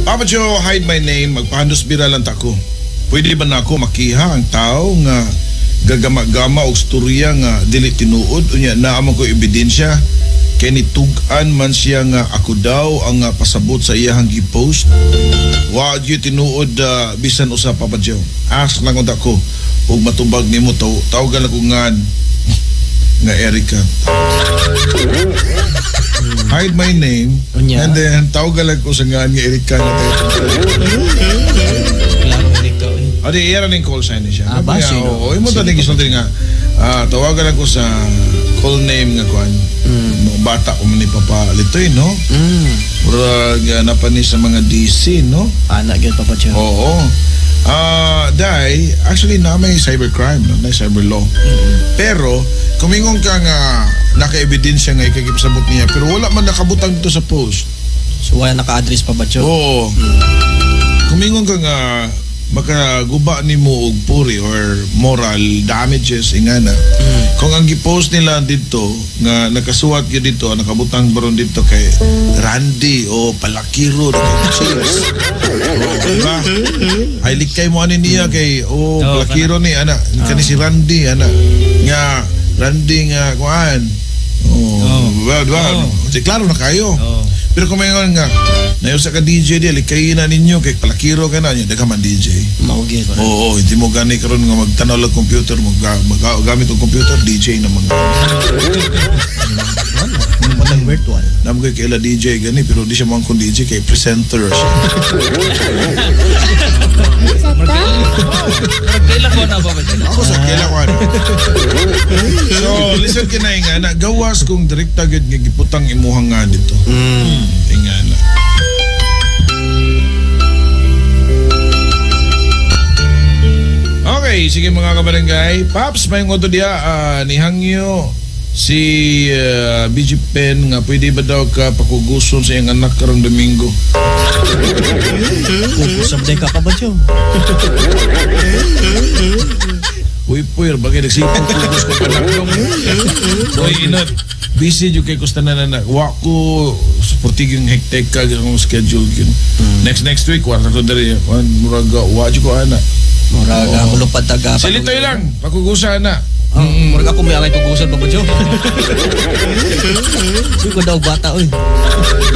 Papa Joe, hide my name, magpahandos bira lang ta ko. Pwede ba nako makiha ang tao nga gagama-gama og storya nga dili tinuod unya naa man ko ebidensya kay nitug-an man siya nga ako daw ang pasabot sa iyahang gi-post. Wa gyud tinuod bisan usa, Papa Joe. Ask lang unta ko ug matubag nimo tawagan ako nga nga Erica. Hide my name. Unya. And then tawagan lang ko sa ngan nga Erica nga tayo. Klaro, Erika. Eh. Adi iya ning call sign ni siya. Ah, base, no? Oo, imo ta ning gisulti nga tawagan lang ko sa call name nga kuan. No, bata ko man ni Papa Litoy, no? Murag napani sa mga DC, no? Ana gyud, Papa Joe. Oo. Dai, actually na may cybercrime, no? Na cyber law. Pero kumingon ka nga naka-ebidensya nga ikagipasabot niya pero wala man nakabutang dito sa post. So wala naka-address, Papa Joe. Oo. Kumingon ka nga makaguba nimo og puri or moral damages ingana. Kung ang gipost nila dito nga nakasuwat gyud dito, nakabutang baron dito kay Randy o Palakiro kay James. Oh, diba? Ay likay mo ani niya kay oh, Oo, Palakiro ni ana, kani si Randy ana. Nga Randy nga kuan. Oh, Oo. well, diba? Oo. Di klaro na kayo. Oo. Pero kung may nga, nayo sa ka DJ di, likay na ninyo, kay palakiro ka na, niya, daghan man DJ. Mao gyud. Oo, hindi mo gani karon nga magtanaw lang computer, gamit og computer, DJ na mga. Patang virtual. Nam ko kaila DJ gani, pero di siya mga DJ, kay presenter siya. Murag kaila ko na, Papa Joe. Ako sa kaila ko ano. So, listen kinay nga na, gawas kung direkta gyud nga giputang imuhang nga dito. Ingana. Okay, sige mga kabarangay. Paps, may ngoto diya, nihangyo si BG Pen nga pwede ba daw ka pakuguson sa iyang anak karong Domingo? Kukusab day ka pa ba, Joe? Uy, puyer, bagay nagsipong kugos ko anak yung. Uy, inot. Busy yung kay kusta na na. Wa ko, suportig yung hektek ka akong schedule yun. Next week, wa na ko diri. Wan, murag, wa ko ana. Murag mulupad taga. Silitoy lang, pakugusa ana. Oh, murag ako may angay kugusan, Papa Joe. Uy, ko daw bata, uy.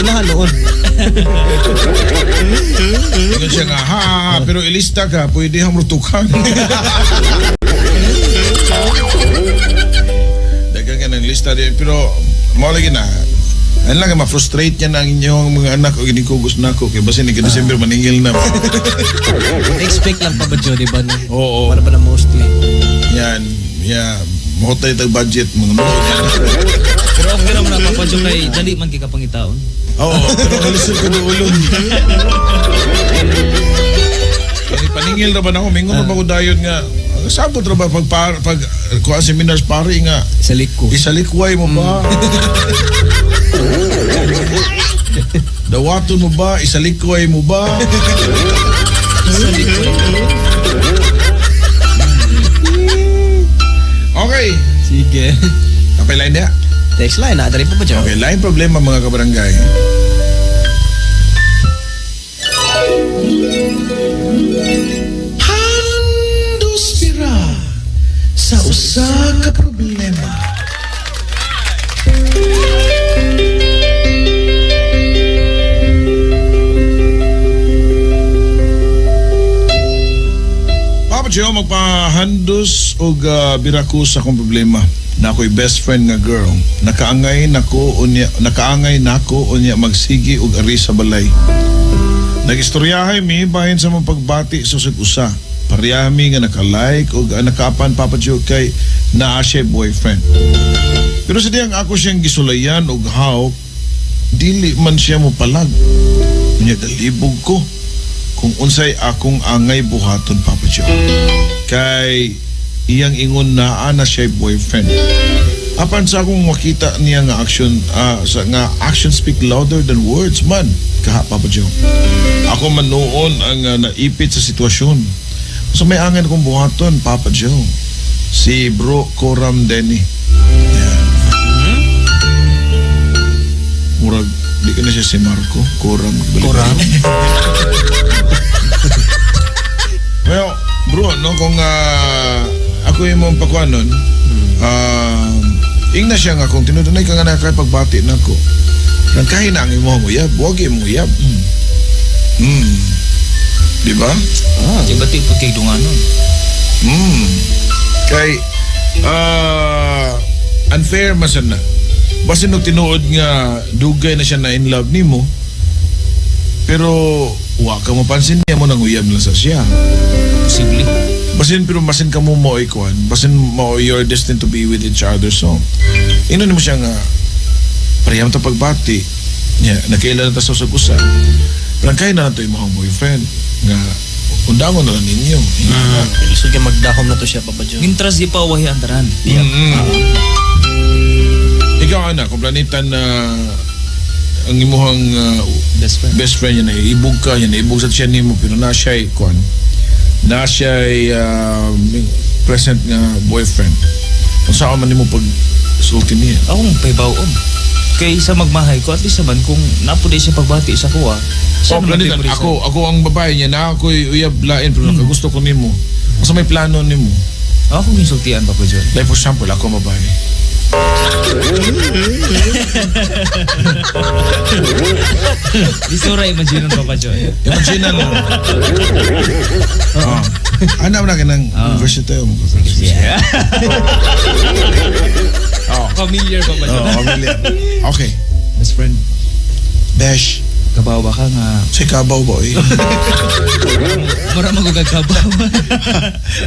Inahan noon. Ingon siya nga, ha, ha, ha, pero ilista ka, pwede hamrutukan. Daghang ka ng lista din, pero mao lagi na. Ano lang, ma-frustrate niya na ang inyong mga anak o ginikugos na ako. Kaya basin, ni December, maningil na. Expect lang, Papa Joe, di ba? No? Oo. Para pa na mostly. Yan, yeah. Mahutay tag budget, mga mga. Pero okay naman na, Papa Joe, kay dali man kay kapangitaon. Oo, pero kalisod ko doon. Kaya paningil na ba na ako? Mingon na ba ko dayon nga? Sabot ra ba pag kuha seminars pare nga? Sa liko. Isalikway mo ba? Dawaton mo ba? Isalikway mo ba? Isalikway. Okay. Sige. Kapay line niya. Text line na, dali pa ba, Joe? Okay, line problema mga kabarangay. Handos bira sa usa ka problema. Papa Joe, magpahandos og bira ko sa akong problema. Na ako'y best friend nga girl. Nakaangay nako unya magsigi og ari sa balay. Nagistoryahay mi bahin sa mga pagbati sa usag usa. Pareha mi nga naka-like og nakaapan Papa Joe kay naa siya boyfriend. Pero sa diyang ako siyang gisulayan og hawk, dili man siya mopalag. Unya galibog ko kung unsay akong angay buhaton Papa Joe. Kay iyang ingon naa na siya boyfriend. Apan sa akong makita niya nga action sa nga action speak louder than words man kaha Papa Joe. Ako man noon ang naipit sa sitwasyon. So may angay akong buhaton Papa Joe. Si Bro Coram Denny. Yeah. Murag di ka na siya si Marco Coram. Coram? Ako yung mong pakuanon. Ingna siya nga kung tinudunay ka nga nakapagbati na ako. Nang kahina ang imong uyab, wag imong uyab. Di ba? Di ba tipo kay dunganon? Kay unfair man sad na. Basin og tinuod nga dugay na siya na in love nimo. Pero wa ka mapansin niya mo nang uyab lang sa siya. Posible. Basin pero basin ka mo mo ikuan, basin mo you're destined to be with each other. So, ino nimo siya nga pareham ta pagbati. Nya nakaila na ta sa usag-usa. Pero kay na nato imong boyfriend nga undangon na lang ninyo. Lisod kay magdahom na to siya, Papa Joe. Mintras di pa wahi ang tanan. Ikaw ana, kung planitan na ang imuhang Best friend. best friend niya naibog ka, niya naibog sa siya nimo pero na siya'y kuan. Na siya'y present nga boyfriend. Kung saan man nimo pag sulti niya. Akong pahibaw-on. Kay sa magmahay ko, at least naman kung napudi siya pagbati sa kuha, siya Oh, naman planitan, favorite ako ang babae niya na ako'y uyab lain pero nakagusto ko nimo. Unsa may plano nimo? Ako insultian, Papa John. Like for example, ako ang babae. Isura imagine Papa John. Imagine na lang. Oo. Ano na kanang university mo ko. Yeah. Oh. Familiar, Papa John. Oh, familiar. Okay. Best friend, Besh, kabaw ba ka nga? say kabaw ba eh. Mura magugag kabaw.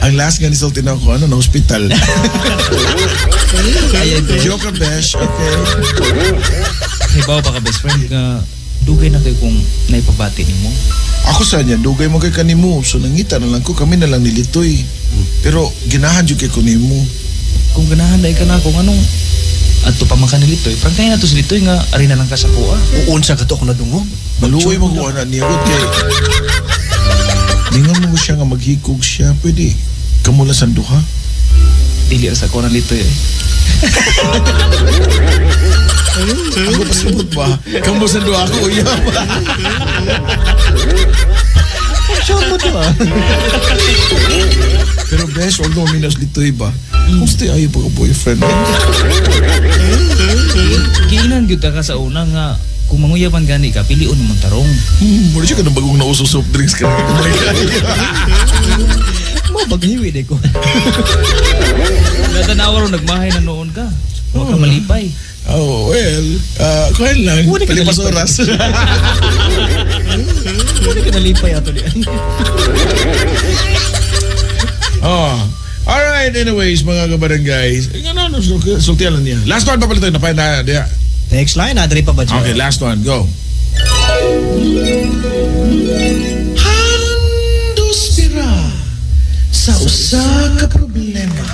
Ang last nga nisulti na ako, ano, na hospital. Ayan, Joke Besh, okay. Hibaw ba ka, best friend, nga dugay na kayo kung naipabati nimo? Ako sa niya, dugay mo kay kanimo. So nangita na lang ko, kami na lang nilitoy. Pero ginahan jud kay ko nimo. Kung ganahan dahil ka na kung anong adto pa man ka nilitoy, parang kaya na to si Litoy nga ari na lang ka sa kuha. Uunsa ka to ako nadungog. Maluoy mo ko ana niya gud kay Ningon mo siya nga maghikog siya, pwede kamula sa duha. Dili ra sa kuha ng Litoy eh. Ako pasabot ba? Kamo sa duha ako uyab. Sure mo to ah. Pero besh, wag mo minas litoy ba? Kung ayaw pa ka boyfriend. Giinan gyud ka sa una nga kung manguyaban gani ka, piliun imong tarong. Mura siya ka ng bagong nauso soft drinks ka. Mo baghiwi di ko. Natanawa ro nagmahay na noon ka. Huwag ka malipay. Oh, well, kuhan lang. Wala ka Palipas nalipay. oras. Wala ka nalipay ato di. Oh. Alright, anyways, mga kabarangay. Ano, ano, sultihan lang niya. Last one, papalitoy. Napay na, diya. Next line, adri pa ba dyan? Okay, last one. Go. Handos bira sa usa ka problema.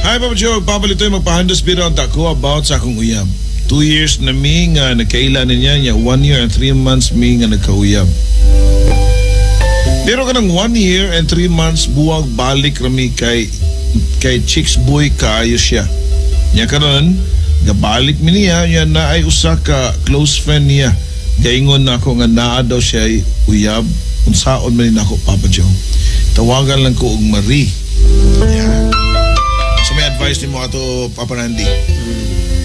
Hi, Papa Joe. Papalitoy, magpahandos bira ang tako about sa akong uyab. 2 years na mi nga nagkaila na niya, niya 1 year and 3 months mi nga nagkauyab. Pero kanang 1 year and 3 months buwag balik rami kay chicks boy kaayo siya. Nya karon gabalik mi niya, niya na ay usa ka close friend niya. Gaingon na ako nga naa daw siya ay uyab, unsaon man ni nako Papa Joe. Tawagan lang ko og Marie. Yeah. So may advice nimo ato Papa Randy?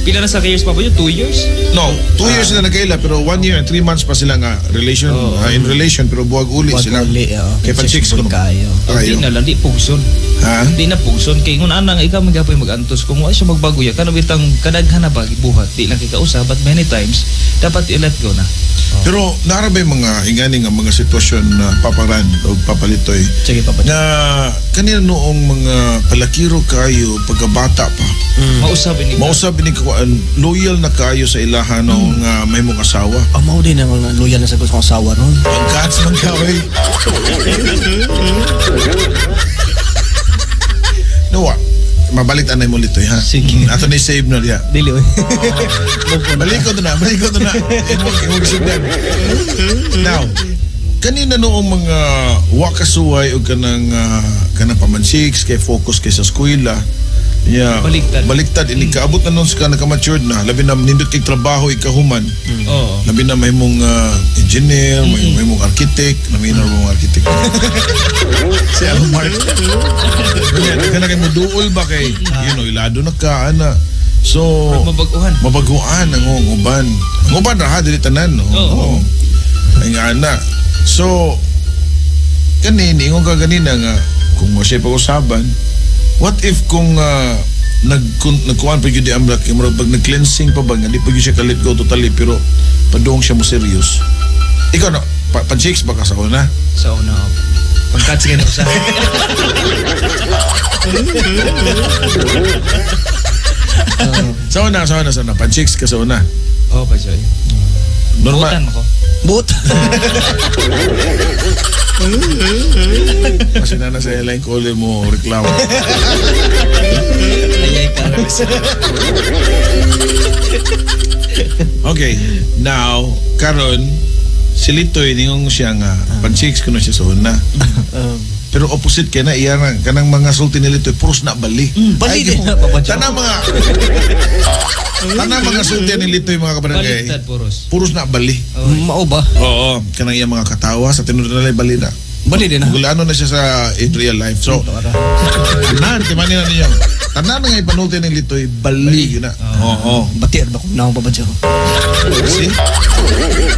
Pila na sa years pa ba yun? 2 years? No, 2 years sila nagkaila pero 1 year and 3 months pa sila nga relation, in relation pero buwag uli Buwag sila. uli, oo. Kay pa chicks kuno. Kayo. Kayo. Di na lang, di pugson. Ha? Di na pugson. Kay ngun anang ikaw magyapay mag-antos. Kung wala siya magbago ya, kanang bitang kadaghan na ba gibuhat, di lang kay kausap, but many times, dapat i-let go na. Pero naara ba yung mga ingani nga mga sitwasyon na paparan o papalitoy Sige, Papa Joe. na kanina noong mga palakiro kayo pagkabata pa. Mausap ini ka. Mausab ni kuan loyal na kayo sa ilaha noong may mong asawa. Oh, mao din ang loyal na sa kong asawa ron. Pagkats man ka, oy. No, wa. Mabalik tanay mo litoy, ha? Sige. Ato na save na diya. Dili oy. Balik ko to na, balik ko to na. Imong gisugdan. Now, kanina noong mga wakasuway o kanang kanang pamansiks kay focus kay sa eskwela, Yeah. Baliktad. Baliktad ini kaabot na nun sa naka-matured na, labi na nindot kay trabaho ikahuman. Oo. Labi na may mong engineer, may mong architect, may mong architect. Si Alan Mark. Kaya kana kay muduol ba kay you know, ilado na ka ana. So Mabaguhan. Mabaguan ang uban. Ang uban ra ha dili tanan no. Oo. Ay nga ana. So kani niingon ka ganina nga kung mo siya pag-usaban, what if kung nagkuan pa gyud ang black murag pag nag-cleansing pa ba nga di pa gyud siya ka-let go totally pero padung siya mo serious. Ikaw na pa chicks ba ka sa una? Sa una. Oh. Pagkat sige na usahay. Sa una, sa una, sa una. Pa-chicks ka sa una. Oo, pa Joy. Normal. Buotan mo ko. Buot. Kasi na nasa airline call mo reklamo. Ayay ka. Okay, now, karon si Litoy, ningon siya nga, pan-chicks ko na siya sa una. Pero opposite kay na, iya na, kanang mga sulti ni Litoy, puros na bali. Bali Ay, din na, Papa Joe. Tanang mga sulti ni Litoy, mga kabarangay, Baliktad, puros. puros na bali. Mao ba? Oo, kanang iya mga katawa, sa tinuod na bali na. Bali din na. Gulano na siya sa in real life. So, tanan, timani na ninyo. Tanan nga ipanulti ni Litoy, bali yun na. Oo. Bati ba kung naong Papa Joe? See?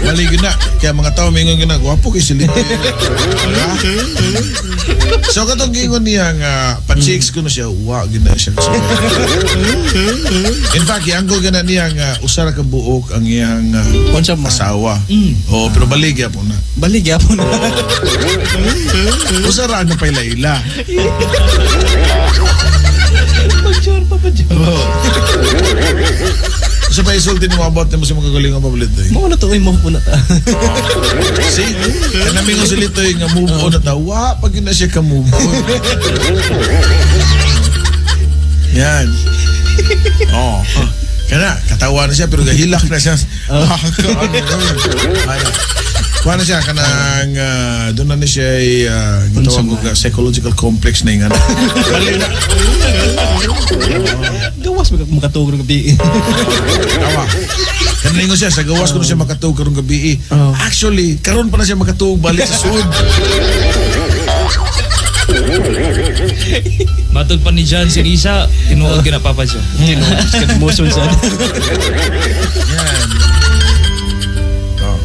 Bali yun na. Kaya mga tao mingon yun na, gwapo kay si Litoy. Diba? So, katong gingon niya nga, pa-chicks ko na siya, wa, gina siya. So, in fact, ianggo gana niya nga, usara ka buok ang iyang Unsa man? asawa. Oo, pero bali gyapon na. Bali gyapon na. Usara na pa'y layla. Picture, Papa Joe. Oo. Sa pa isulti mo about mo sa mga kagalingan pabalit eh. Mao na to, uy, mo po na ta. See? Kanami nga si Litoy nga move on na ta. Wa, pag yun na siya ka move on. Yan. Oh. Kana, katawa na siya pero gahilak na siya. Ano. Kuha na siya kanang doon na ni siya ay gitawag ko psychological complex na yung ano. Bali na. Gawas ba ka makatuog ng gabi? Tawa. Kanang ingon siya, sa gawas ko na siya makatuog karong gabi. Oh. Actually, karon pa na siya makatuog balik sa sud. Matod pa ni John Sinisa, tinuod ka na Papa Joe. Tinuod ka motion sa. Yan. Oh.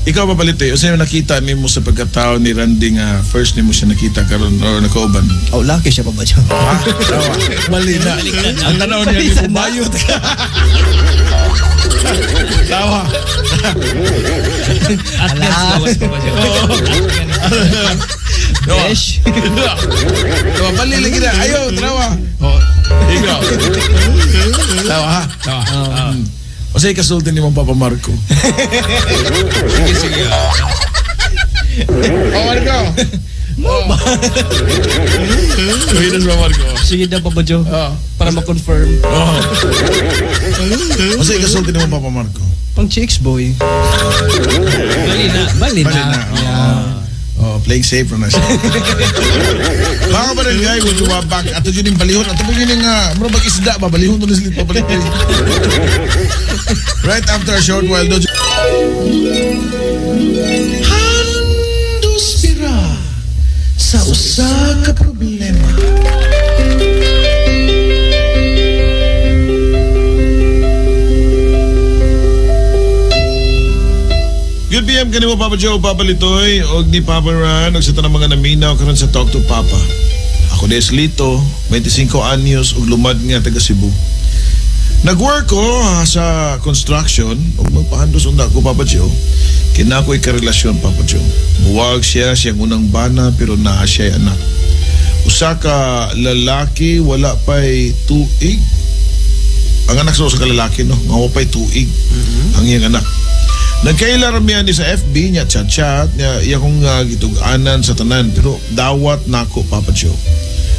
Ikaw ba Balite, o sa'yo nakita nimo sa pagkatao ni Randy nga first nimo siya nakita karon or nakauban? Oh, laki siya Papa Joe. Ha? Tawa. Mali na. Ang tanaw niya, di pumayot. Tawa. At yan, gawas Papa Joe. Tawa. Besh. Tawa, bali lagi na. Ayaw, tawa. Oh, ikaw. Tawa ha? Tawa. O sa'yo kasulti ni mong Papa Marco. Sige, sige. Oh, Marco. Oh. Uhinas ba, Marco? Sige daw, Papa Joe. Oh. Para ma-confirm. Oh. O sa'yo kasulti ni mong Papa Marco. Pang chicks boy. Bali na. Bali Bali na. na. Yeah. Oh, playing safe na siya. Mga barangay, kung tumabak, ato yun yung balihon, ato yun yung, mura bag isda ba, balihon to na sila, pabalik. Right after a short while, do Handos pira sa usa ka problema. Good PM kanimo Papa Joe, Papa Litoy, og ni Papa Ran, og sa tanang mga naminaw karon sa Talk to Papa. Ako des Lito, 25 anyos ug lumad nga taga Cebu. Nag-work ko sa construction ug magpahandos unda ko Papa Joe. Kina ako'y karelasyon Papa Joe. Buwag siya siyang unang bana pero naa siya'y anak. Usa ka lalaki wala pa'y tuig. Ang anak sa usa ka lalaki no, nga wa pa'y tuig. Ang iyang anak. Nagkaila ramihan ni sa FB niya chat-chat niya iya kong gitug-anan sa tanan pero dawat nako Papa Joe.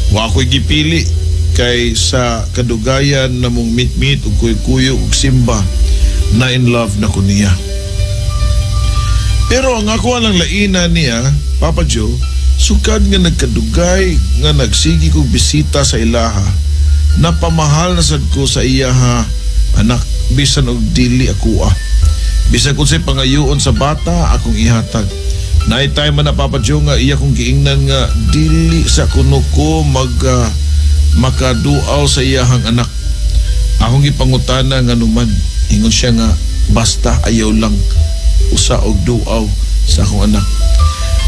Wa ako'y gipili kay sa kadugayan na mong meet-meet ug kuy-kuyo ug simba na in love na ko niya. Pero ang ako lang laina niya, Papa Joe, sukad nga nagkadugay nga nagsigi kog bisita sa ilaha. Napamahal na sad ko sa iya ha anak, bisan og dili ako ah. Bisan kung sa'y pangayoon sa bata, akong ihatag. Naay time man na, Papa Joe, nga iya kong giingnan nga dili sa kuno ko mag makaduaw sa iyahang anak. Akong gipangutana nga numan. Ingon siya nga basta ayaw lang usa og duaw sa akong anak.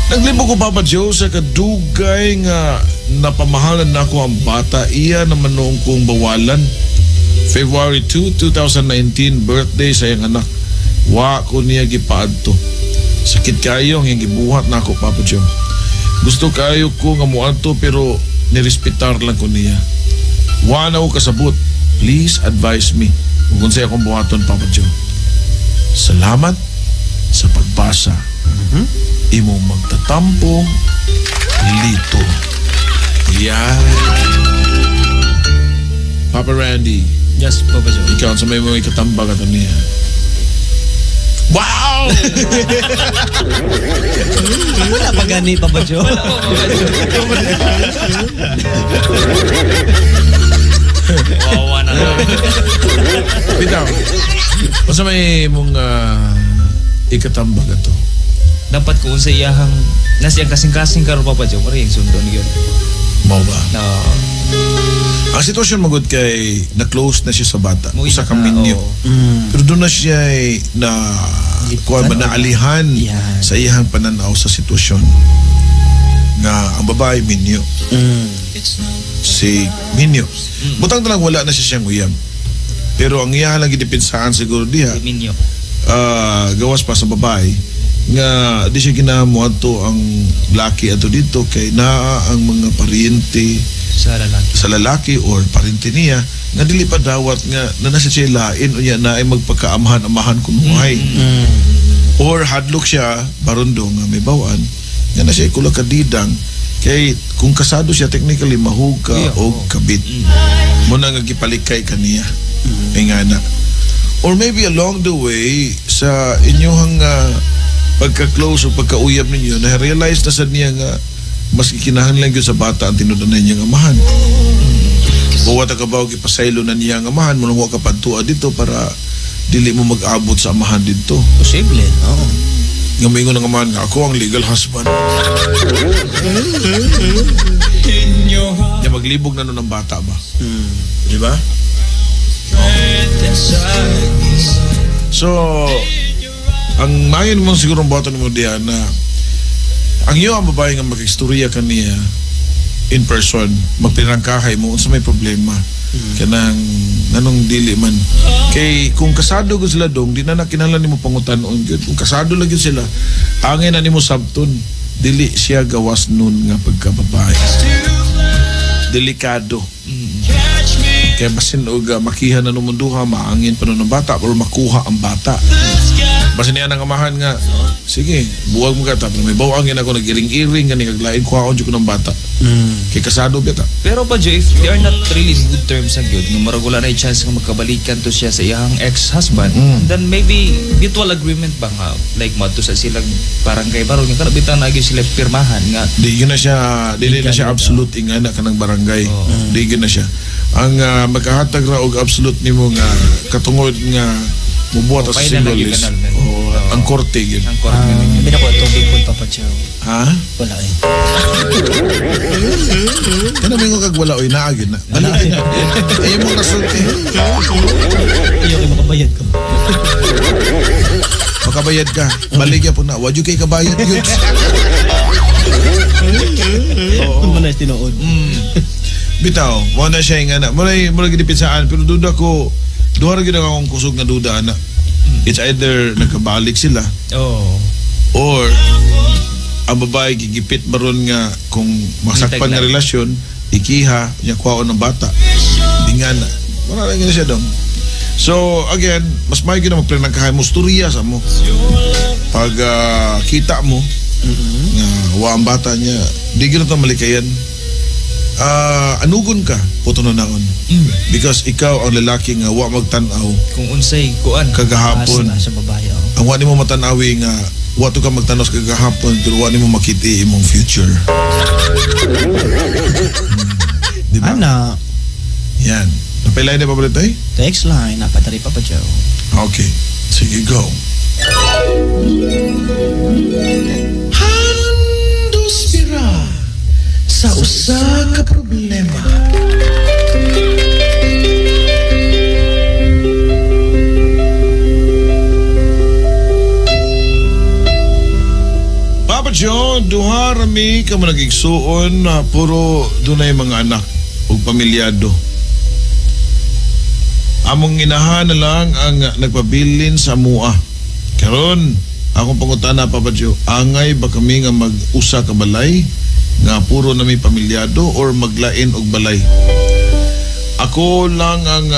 Naglibog ko, Papa Joe, sa kadugay nga napamahalan nako ang bata. Iya naman noong kong bawalan. February 2, 2019, birthday sa iyang anak. Wa ko niya gipaadto. Sakit kayo ang iyang gibuhat nako, Papa Joe. Gusto kayo ko nga muadto pero nirespetar lang ko niya. Wa na ko kasabot. Please advise me kung unsay akong buhaton, Papa Joe. Salamat sa pagbasa. Imong magtatampo, Lito. Yan. Papa Randy, Yes, Papa Joe. Ikaw sa may mga ikatambag ato niya. Wow! Wala pa gani, Papa Joe. Wala pa, Papa Joe. Wawa na lang. Bitaw. Basta may mong ikatambag ato. Dapat kung sa iyahang nasa iyang kasing-kasing karon, Papa Joe, pare yung sundon yun. Mao ba? No. Ang sitwasyon magod kay na-close na siya sa bata. Mo Usa ka na, minyo. oo. Pero doon na siya ay na kuan ba, naalihan sa iyang pananaw sa sitwasyon nga ang babae minyo. Si minyo. Butang na lang wala na siya siyang uyab. Pero ang iya lang gidepensaan siguro diha Si Minyo. Gawas pa sa babae nga di siya ginamuadto ang laki ato dito kay naa ang mga paryente Sa lalaki. Sa lalaki or parente niya nga dili pa dawat nga na nasa siya lain unya na ay magpagkaamahan-amahan kunuhay or hadlok siya barundo nga may bawaan nga na siya kula kadidang kay kung kasado siya, technically mahug ka og kabit mo na nga gipalikay kaniya mm. Nga na or maybe along the way sa inyong pagka-close o pagkauyab ninyo, na-realize na sa niya nga mas kinahanglan gyud sa bata ang tinud-anay niyang amahan. O wa ta kabaw gipasaylo na niya ang amahan mo nang wa ka padtua dito para dili mo mag-abot sa amahan dito. Posible. Oo. Nga moingon ang amahan nga ako ang legal husband. Ya maglibog na nun ang bata ba? Di ba? So, ang mayon mo siguro ang buhaton mo diya na ang iyo ang babae nga makistorya kaniya in person, magpinangkahay mo unsa may problema. Kanang nganong dili man kay kung kasado gud sila dong, di na kinahanglan nimo pangutan-on gyud. Kung kasado lang gyud sila, angay na nimo sabton dili siya gawas nun nga pagkababae. Delikado. Kaya basin og makiha na numong duha, maangin pa nun ang bata or makuha ang bata. Basin niya ng amahan nga, sige, buwag mo ka ta, pero may bawangin ako, nag-iring-iring, gani kaglain, kuhaon jud ko ng bata. Kay kasado bita. Pero pa Joe, if they are not really in good terms sa gyud, nga murag wala na chance nga magkabalikan to siya sa iyang ex-husband, then maybe mutual agreement ba nga like madto sa silang barangay baron nga kana bitang na gyud sila pirmahan nga Di yun na siya, dili na siya absolute ingana kanang barangay. Di yun na siya. Ang makahatag ra og absolute nimo nga katungod nga mubuhat sa Oh, final single na gyud list. kanal, man. Oh, ang korte yun. Ang korte. May nakuha tubig po, Papa Joe. Ha? Wala eh. Kana may kag wala oy naa gyud na. Balik na. Ay mo nasulti. Ayaw kayo makabayad ko. Makabayad ka. Balik ya po na. Wa jud kay kabayad yun. Oo. Mo na tinuod. Bitaw, mo na siya nga na. Mura mura gidipitsaan pero duda ko duha ra gyud ang akong kusog nga duda ana. It's either nagkabalik sila or ang babae gigipit baron nga kung masakpan nga relasyon, ikiha nya kuhaon ng bata. Di nga na. Wala lang yun siya dong. So again, mas may gyud na magplanangkahay mo storya sa mo. Pag kita mo nga wa ang bata niya, di gyud na to malikayan. Anugon ka puto na naon. Because ikaw ang lalaki nga wa magtan-aw Kung unsay kuan. kagahapon. Asa sa babae. Oh. Ang wa nimo matan-awi nga wa to ka magtan-aw sa kagahapon pero wa nimo makita imong future. Di ba? Ana. Yan. Napilay na Papalitoy? Text line, napatari Papa Joe. Okay. Sige, go. Handos bira sa usa ka problema. Papa Joe, duha rami ka mo nagigsuon na puro dunay mga anak ug pamilyado. Among inahan na lang ang nagpabilin sa mua. Karon, akong pangutana, Papa Joe, angay ba kami nga mag-usa ka balay nga puro nami pamilyado or maglain og balay? Ako lang ang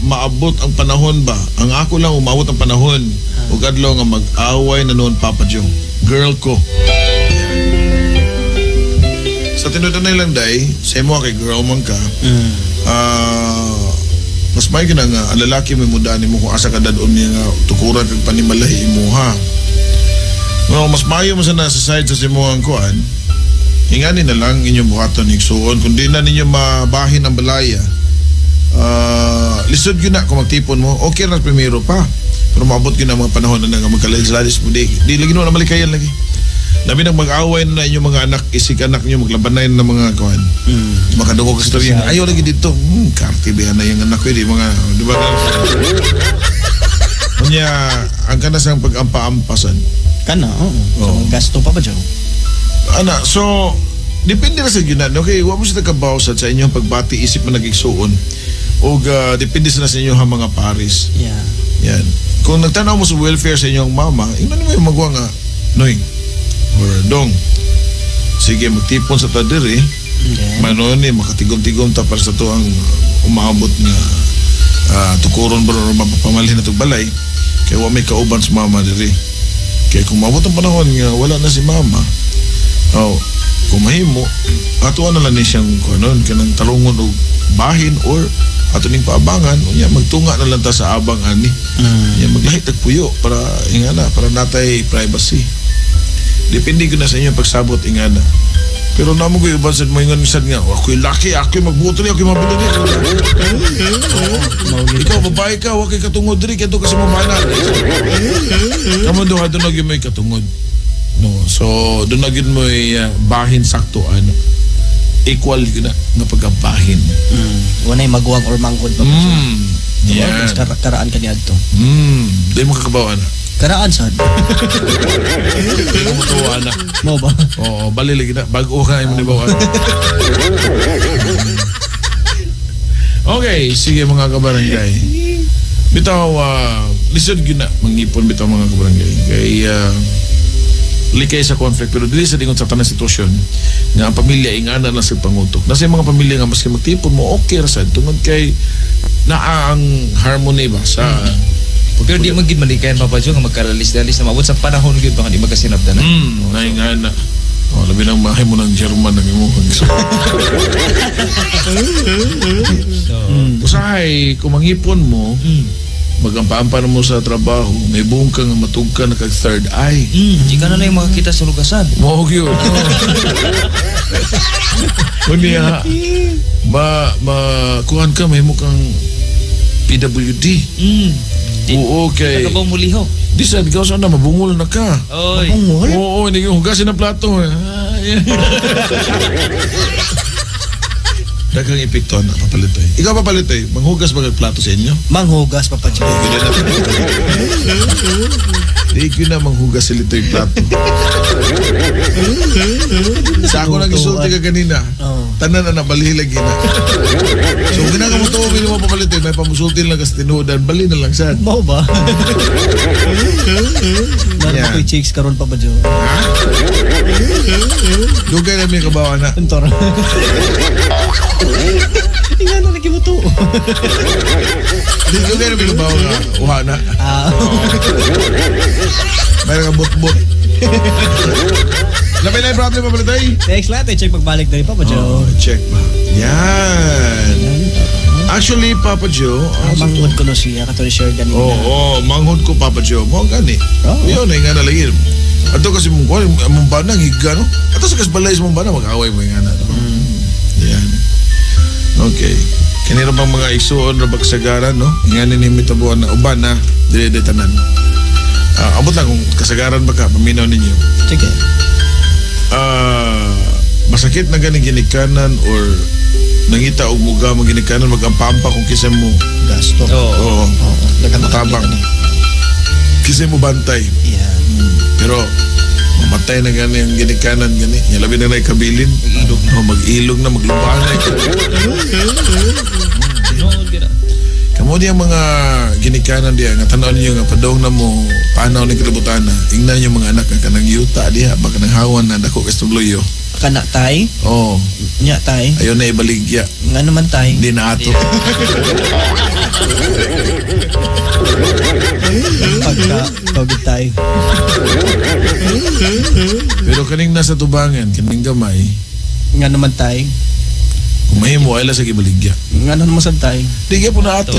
maabot ang panahon ba? Ang ako lang umaabot ang panahon ug adlaw nga mag-away na noon, Papa Joe. Girl ko. Sa tinuod na lang day, sa imo kay girl man ka. Mas may ka na nga, ang lalaki may mudaan mo kung asa ka dadon niya nga tukuran kag panimalahi imo ha. No, mas mayo man sa nasa side sa simuang kuan. Ingani na lang inyong buhaton igsuon kung di na ninyo mabahin ang balaya. Lisod gyud na kung magtipon mo. Okay ra primero pa. Pero maabot gyud na mga panahon na nga magkalalis-lalis mo di lagi no na malikayan lagi. Labi nang mag-away na inyong mga anak, isig anak niyo maglabanay na mga kuan. Makadungog ka storya nga, ayaw lagi dito. Karte ba na yung anak ko, di mga, di ba? Unya, ang kanasang pag-ampa-ampasan. Kana, oo. So, Oo. gasto pa ba, Joe? Ana, so, depende na sa yun. Okay, wa mo siya nagkabaw sa inyong pagbati, isip mo nagigsuon. O depende sa inyong mga pares. Yeah. Yan. Kung nagtanaw mo sa welfare sa inyong mama, ingnan mo yung magwa nga, Noy, or Dong, sige, magtipon sa tadiri, Okay. Manon ni makatigom-tigom ta para sa to ang umaabot nga tukuron ba o mapapamalhin na balay kay wa may kauban sa mama diri. Kay kung maabot ang panahon nga wala na si mama, oh, kung mahimo ato na lang ni siyang kuanon kanang tarungon og bahin or ato ning paabangan unya magtunga na lang ta sa abang ani. Unya maglahi tag puyo para ingana para natay privacy. Depende ko na sa inyo pagsabot ingana. Pero namo ko uban sad mo ingon sad nga, ako'y laki, ako'y magbuto ni, ako'y mabili ni. Ikaw babae ka, wa kay katungod diri kadto ka sa mamana. Kamo duha doon na gyud mo'y katungod. No, so doon na gyud mo'y bahin sakto ano. Equal gyud na nga pagkabahin. Walay maguwang or manghod pa. Yeah. Karaan ka niadto. Di mo kakabaw ana. Karaan sad. Di mo tuwa ana. Mo ba? Oo, bali lagi na. Bago ka mo ni bawa. Okay, sige mga kabarangay. Bitaw, lisod gyud na mangipon bitaw mga kabarangay. Kay likay sa conflict pero dili sa dingon sa tanang sitwasyon nga ang pamilya ingana lang sa pangutok. Nasa mga pamilya nga maski magtipon mo okay ra sad tungod kay naa ang harmony ba sa Pero di man gid malikayan Papa Joe nga magkalalis-lalis na maabot sa panahon gyud baka di magkasinabtan na. Naingana. Oh, labi nang mahay mo ng German ang imong. Usahay, kung mangipon mo, magampa-ampa na mo sa trabaho, may buong ka nga matug ka na kag third eye. Di ka na lang makakita sa lugasan. Mao gyud. Unya, ma kuhan ka may kang PWD. Oo, kay. Di ka ba muliho? Di sad ka sana mabungol na ka. Oy. Mabungol? Oo, hindi ko hugasin ang plato. Daghang epekto na Papalitoy. Ikaw Papalitoy, manghugas ba kag plato sa inyo? Manghugas Papa Joe. Di ko na manghugas si Litoy plato. Sa ako nang isulti ka kanina. Oh. Tanan na nabali lagi na. So ginanga mo to, mo Papalitoy, may pamusulti lang kasi tinuodan, bali na lang sad. Mao ba? Meron Yeah. ako'y chicks karon Papa Joe. Ha? Dugay na may kabawa na. Antor. Inga na lagi mo to. Dugay na may kabawa nga. Uha na. Ah. Meron kang but-but. Labay na yung problem, Papalitoy. Next lahat, check pagbalik na rin, Papa Joe. Oh, check ba? Yan. Actually, Papa Joe, Manghod ko no siya, katong share ganina. Oo, manghod ko, Papa Joe. Mo gani. Oo. Yun, ay nga na lagi. Ato kasi mong kuwan, mong banang higa, no? Ato sa kasbalay sa mong banang, mag-away mo yung nga na. Yan. Okay. Kanira bang mga igsuon ra kasagaran, no? Ingani ni mitabuan na uban na dili di tanan. Abot lang kung kasagaran ba ka paminaw ninyo. Sige. Masakit na ganing ginikanan or nangita og muga mga ginikanan magampampa kung kinsa mo Gasto. Oo. Oo. Oo. Daghang Tabang. makakita ni. Kinsa mo bantay. Yeah. Pero mamatay na gani ang ginikanan gani. Nya labi na kabilin. Mag-ilog na. Oh, mag-ilog na, maglubaan na. Tinuod gyud. Kamo diya mga ginikanan diya nga tan-aw ninyo nga padong na mo panaw ni kalibutan na. Ingnan niyo mga anak nga kanang yuta diha baka nang hawan na dako kay tugloyo. Kana tay, Oh, nya tay. ayo na ibaligya. Nga naman tay. Hindi na ato. Pagka tawag tay. Pero kaning nasa tubangan, kaning gamay, Nga naman tay. kung mahimo ay lang sa gibaligya. Nga naman sad tay. Di gyud po na ato.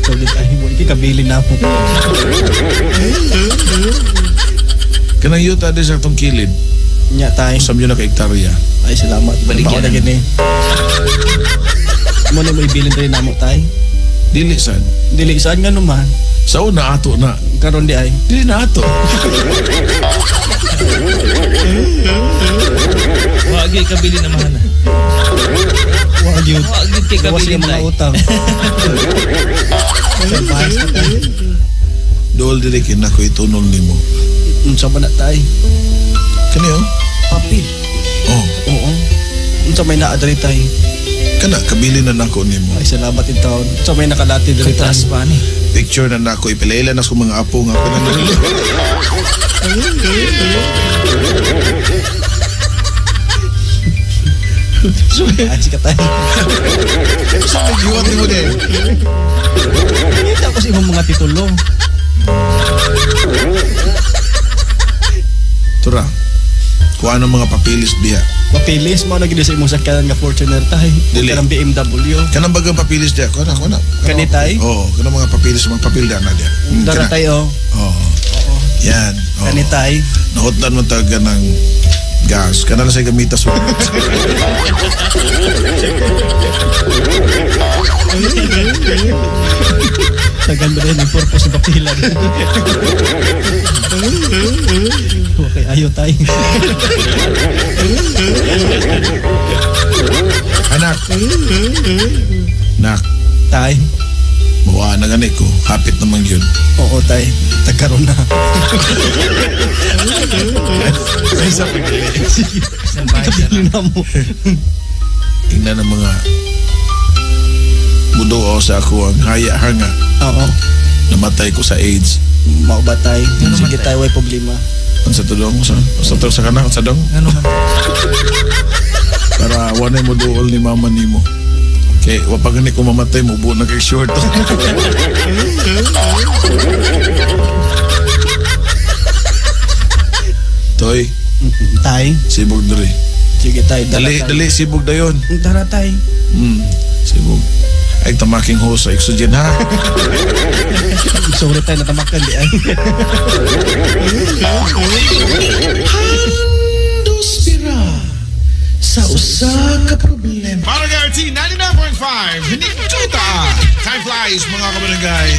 Tawag tay mo iki kabili na po. Kanang yuta di sa atong kilid. Nya tay. Usam yun na ka hektarya. Ay salamat. Baligyan Baligyan na na. gini. Mo na mo ibilin diri namo tay. Dili sad. Dili saan nga naman. Sa una ato na. Karon di ay. Dili na ato. Wa gyud kabili na mahana. Wa gyud. Wa gyud kay Gawas kabili yung mga tay. utang. Sa na tay. Dool dili kay nako itunol nimo. Unsa ba na tay? Kani oh. Papel. Oh, Oo. Unsa may naa diri tay? kana kabili na nako nimo. Ay salamat in taon. Unsa may nakalati diri tay? Katras pa ni. Picture na nako ipilaila na sa mga apo nga ako na nalilo. Ay sikat tay. Sa may giwat nimo di. Kita ko sa imong mga titulo. Tura. Kuha ng mga papilis diha. Papilis mo na gid sa imong sakyanan nga Fortuner tay. Dili. Kanang BMW. Kanang bagang papilis diha. Kuha na, kuha na. Kani, tay? Oo, kanang mga papilis, mga papel diha na diha. Dara kana. tay oh. Oo. Yan. Oo. Kani tay. Nahutdan mo talaga ng gas. Kana na sa gamita sa Tagal ba din ang purpose ng papilan? Okay, ayo tay. Anak. Nak. Tay. Mawa na gani ko. Hapit naman yun. Oo tay. Tagkaroon na. Ay, sa pagkili. Kabili na mo. Tingnan ng mga mudo ako sa ako ang haya-hanga. Oo. Namatay ko sa AIDS. Mao ba tay? Ano man, Sige tay? tay, way problema. Ang sa tulong, sa tulong sa kanak, sa dong. Ngano man? Para wanay mo duol ni mama nimo. Kay wa pa gani ko mamatay mo buo na kay short. Toy, Tay. sibog diri. Sige tay, dara Dali, tay. dali sibog dayon. Dara tay. Sibog. Ay tamaking host sa oxygen ha. Sorry tay, natamakan di ay. Handos bira sa usa ka problema. Barangay RT 99.5. Hinituta. Time flies mga kabarangay.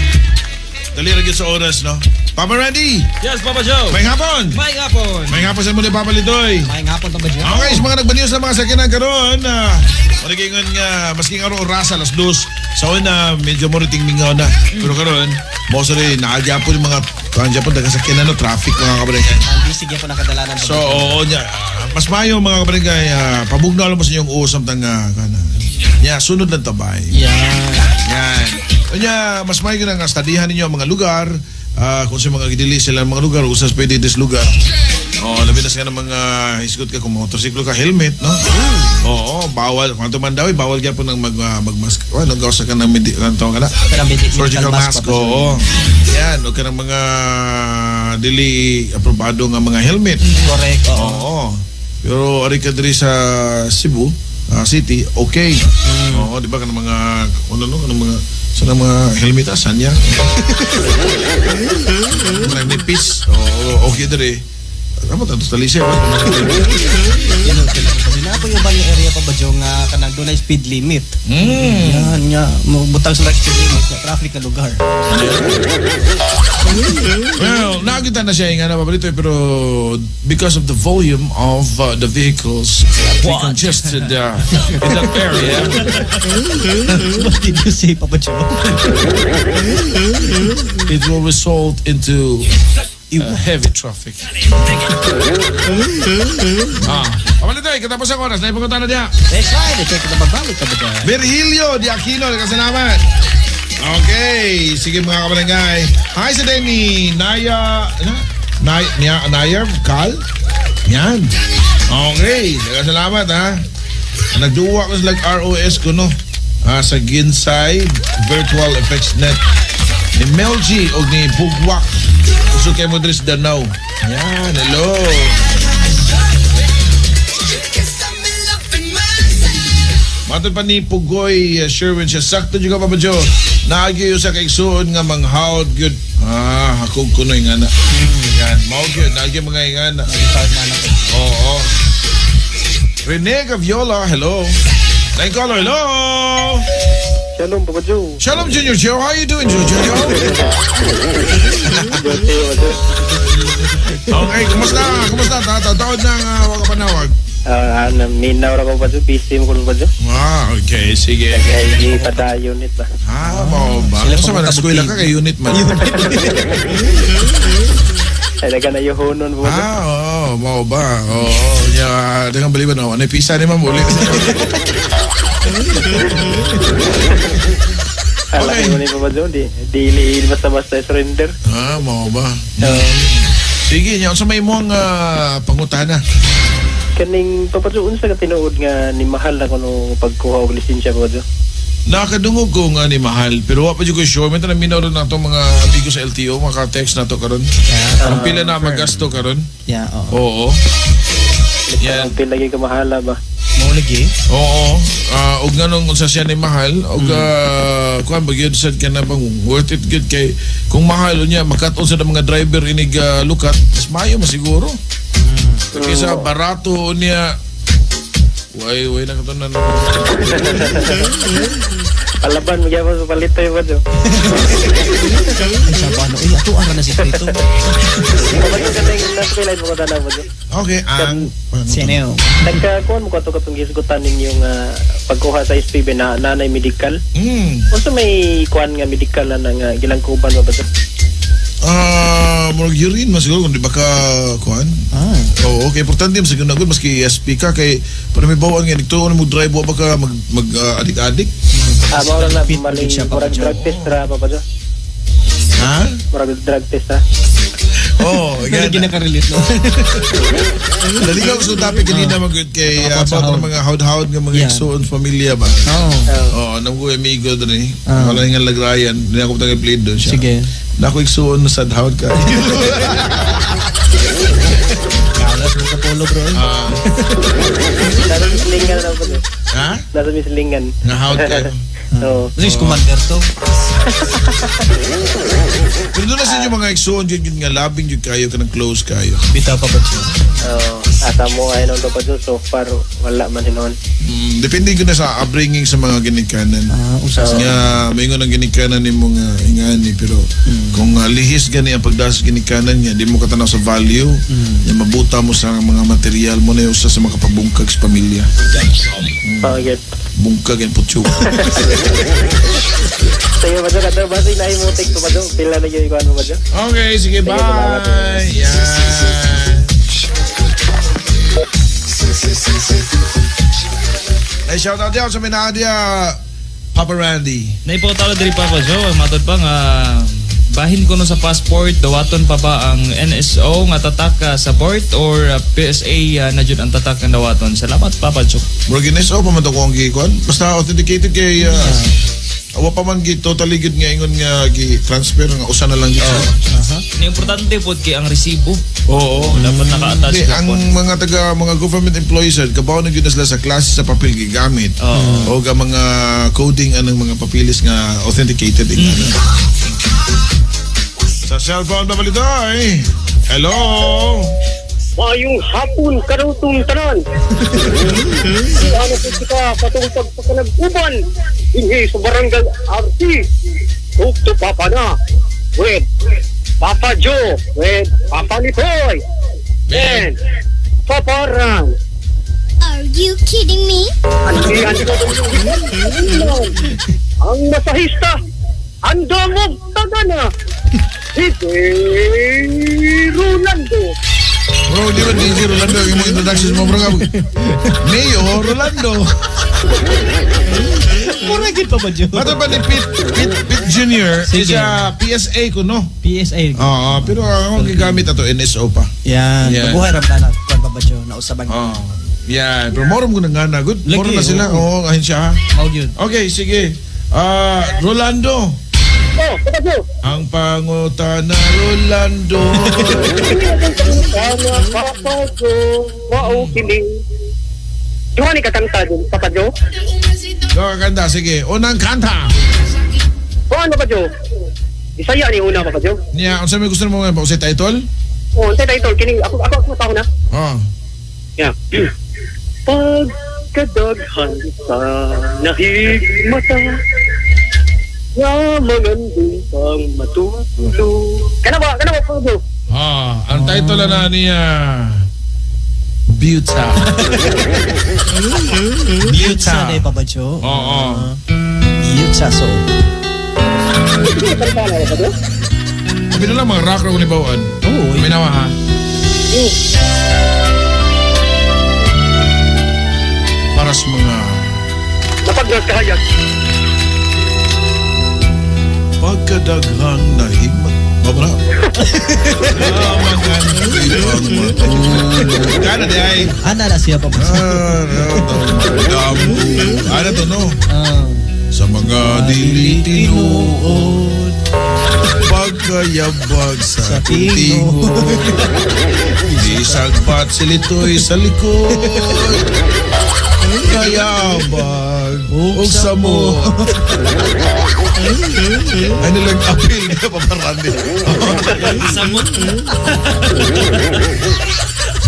Dali ra gyud sa oras no. Papa Randy, Yes, Papa Joe. may hapon. May hapon. May hapon sa mo ni Papa Litoy. May hapon pa ba dyan? Okay, sa mga nagbaniyo sa mga sakinan karon, uh, nga maski nga orasa alas 2 sa una medyo mo riting mingaw na. Pero karon, mo sorry naagyapon yung mga kuan gyapon daghang sakyanan no traffic mga kabarangay. Ang busy gyapon ang kadalanan. So, oo niya. Mas mayo mga kabarangay, pabugnaw lang mo sa inyong usap tang kana. Nya sunod lang tabay. Yeah. Yan. Unya, mas mayo na nga studyhan ninyo ang mga lugar, kung sa mga gidili sila ang mga lugar, usas pwede des lugar. Oh, labi na sa nga ng mga hisgot ka kung motorsiklo ka, helmet, no? Oo, bawal. Kung ato man daw, eh, bawal gyapon ng mag-mask. Oh, ano gawa sa ka ng ano tawag ka na? Kanang Surgical medical mask, mask, oo. Yan, o ka ng mga dili aprobado nga mga helmet. Correct. Oo. Oo. Pero ari ka diri sa Cebu City, okay. Oo, di ba kanang mga ano no, kanang mga sa mga helmet asan niya? Mga nipis. Oo, okay diri. Amo ta sa Talisay. Yun ang sila pa. Sila po yung bang area pa ba Jo nga kanang doon ay speed limit. Yan nga butang sila speed limit nga traffic na lugar. Well, nakita na siya nga na pabalito pero because of the volume of the vehicles be congested in that area. What did you say, Papa Joe? It will result into heavy traffic. Ah, pabalito eh, katapos ang oras, naipunta na diya. Next slide, check na magbalik ka ba dyan? Virgilio Di Aquino, kasalamat. Okay, sige mga kabarangay. Hi sa Denny, Naya, ano? Naya, Naya, Naya, Kal? Yan. Okay, salamat ha. Nagduwa ko sa like ROS ko no. Ah, sa Ginsay Virtual Effects Net. Ni Melgy o ni Bugwak. Gusto kayo mo diri sa Danau. Yan, hello. Matod pa ni Pugoy Sherwin siya sakto juga Papa Joe. Naagi sa kaigsuon nga manghawd gyud. Ah, hakog kunoy nga na. Yan, mao gyud naagi mga ingana. Oo. Rene Gaviola, hello. Line caller, hello. Shalom, Papa Joe. Shalom Junior Joe, how you doing Junior Joe? Okay, kumusta? Kumusta? Tataod na nga wag ka panawag. Minaw ra ko Papa Joe, busy mo ko Papa Joe. Ah, okay, sige. Nag-IG pa unit ba? Ah, mao ba? Sila Sa man eskwela ka kay unit man. Talaga na yuhonon Papa Joe. Ah, oo, mao ba? Oo, nya daghang baliwan no. Ano pisa ni ma'am uli. Alam mo ni Papa Joe, di di basta-basta surrender. Ah, mao ba? Sige, nya unsa may imong pangutana? Kaning Papa Joe, unsa ka tinuod nga ni mahal na kuno pagkuha og lisensya Papa Joe? Nakadungog ko nga ni mahal, pero wa pa jud ko sure. May tanan minaw na atong mga amigo sa LTO, maka-text na to karon. Ang pila na magasto karon. Yeah, oo. Oo. Yan. Ang pila gyud kamahala ba? Mao lagi. Oo. Og nganong unsa siya ni mahal, og kuan ba gyud sad ka na bang worth it gyud kay kung mahal unya makat-on sa mga driver inig lukat, mas maayo masiguro. Kaysa barato unya. Way way na katunan na. Palaban mo gyapon sa palitoy Papa Joe. Ay, sa ano, eh, ato ara na si Prito. Papa Joe, kaning nasa pila mo ko Papa Joe. Okay, ang Sino? Nagkakuan mo ko ato katong gisgutan ninyong pagkuha sa SPB na nanay medical. Unsa may kuan nga medical na nga gilangkuban ba ba? Ah, murag urine man siguro kung di ba ka kuan. Ah. Oo, okay, importante man siguro na gud maski SP ka kay para may bawang nga nagtuon mo drive wa ba ka mag mag adik-adik. Ah, mao na Fit siya, Papa murag Joe. drug test ra Papa Joe. Ha? Murag drug test ha. Oo, oh, Lagi nakarelate, no? Naligaw ko sa topic kanina man gud kay About sa about ng hawd. mga hawd-hawd nga mga Yeah. igsuon pamilya ba. Oo. Oo, nang ko amigo diri. Ah. Wala nga lagrayan, di ako tagay play doon siya. Sige. Na ako igsuon na sad hawd ka. Kalas mo sa polo, bro. Ah, Nasa mislingan na Papa Joe. ha? Nasa mislingan. Nga hawd ka. Oo. Kasi si Commander to. Pero doon na sa inyo mga igsuon jud yun nga labing jud kayo kanang close kayo. Bitaw pa ba siya? Oo. Asa mo ay noon Papa Joe, so far wala man hinon. Depende ko na sa upbringing sa mga ginikanan. Ah, usa sa. Nga maingon ang ginikanan nimo nga ingani pero kung lihis gani ang pagdas ginikanan niya di mo katanaw sa value nya mabuta mo sa mga material mo na usa sa mga kapabungkag sa pamilya. Oh, good. Bungkag and putyo. Sige Papa Joe, kato basi na imo take Papa Joe. Pila na gyud ikuan Papa Joe. Okay, sige, Sige, salamat. bye. Yan. Ay, shout out yan sa Minadia, Papa Randy. Naipotalo diri Papa Joe, ang matod pa nga bahin kuno sa passport, dawaton pa ba ang NSO nga tatak sa port or PSA na jud ang tatak ang dawaton. Salamat Papa Joe. Murag NSO pa man to kung ang gikuan. Basta authenticated kay awa pa man gi totally gid nga ingon nga gi transfer nga usa na lang gid siya. Ni importante pod kay ang resibo. Oo. Dapat naka-attach Hindi, ang gyapon. mga taga mga government employees sir, kabaw na gyud na sila sa klase sa papel gigamit. Oo. O ga mga coding anang mga papilis nga authenticated mm. Sa cellphone ba palitoy? Hello. Mayong hapon karutong tanan. Ano po kita katong pagpakanag-uban dinhi sa Barangay RT. Talk to Papa na with Papa Joe, with Papa Litoy, and Papa Ran. Are you kidding me? Ang masahista, ang damog tagana, si Rolando. Bro, di ba DJ Rolando yung mga introductions mo, bro? Mayor Rolando. Mura gid pa ba, Joe? Mato pa ni Pete Jr. Sige. Is PSA ko, no? PSA. Oo, pero ako gigamit ato NSO pa. Yan. Yan. Mabuhay ram na kuan pa ba, Joe? Nausaban. Oo. Yan. Pero morom ko na nga na. Good. Lagi, Morom na sila. oo. Oo, ahin siya. Mao gyud. Okay, sige. Rolando. Oh, Papa Joe. Ang pangutana Rolando. Sana Papa Joe, mao kini. Duha ni kakanta dun, Papa Joe. So, kanta. Sige. Unang kanta. O ano, Papa Joe? Bisaya ni una, Papa Joe. Niya, unsa may gusto mo nga ba? Unsay title? Oh, unsay title kini? Ako tao na. Oh. Yeah. Pagkadaghan sa nahigmata, nga magandang pang matulog. Kana ba, Papa Joe? Ah, ang title na niya Buta. Yutsa na pa ba, Joe? Oo. Yutsa so. Kanta na, Papa Joe? Sabi na lang mga rock rock ni Bawaan. Oo. Minawa ha. Para sa mga Napagkahayag. pagkadaghan na higmat. Babra. Kana di ay. Ana na siya pa ba? Damo. Ano to no? Ah. Sa mga dili tinuod, pagkayabag sa Sa tingo. tingo, di sagpat silitoy sa likod, kayabag ug samot. Ay nilang apil niya paparandi. Samot.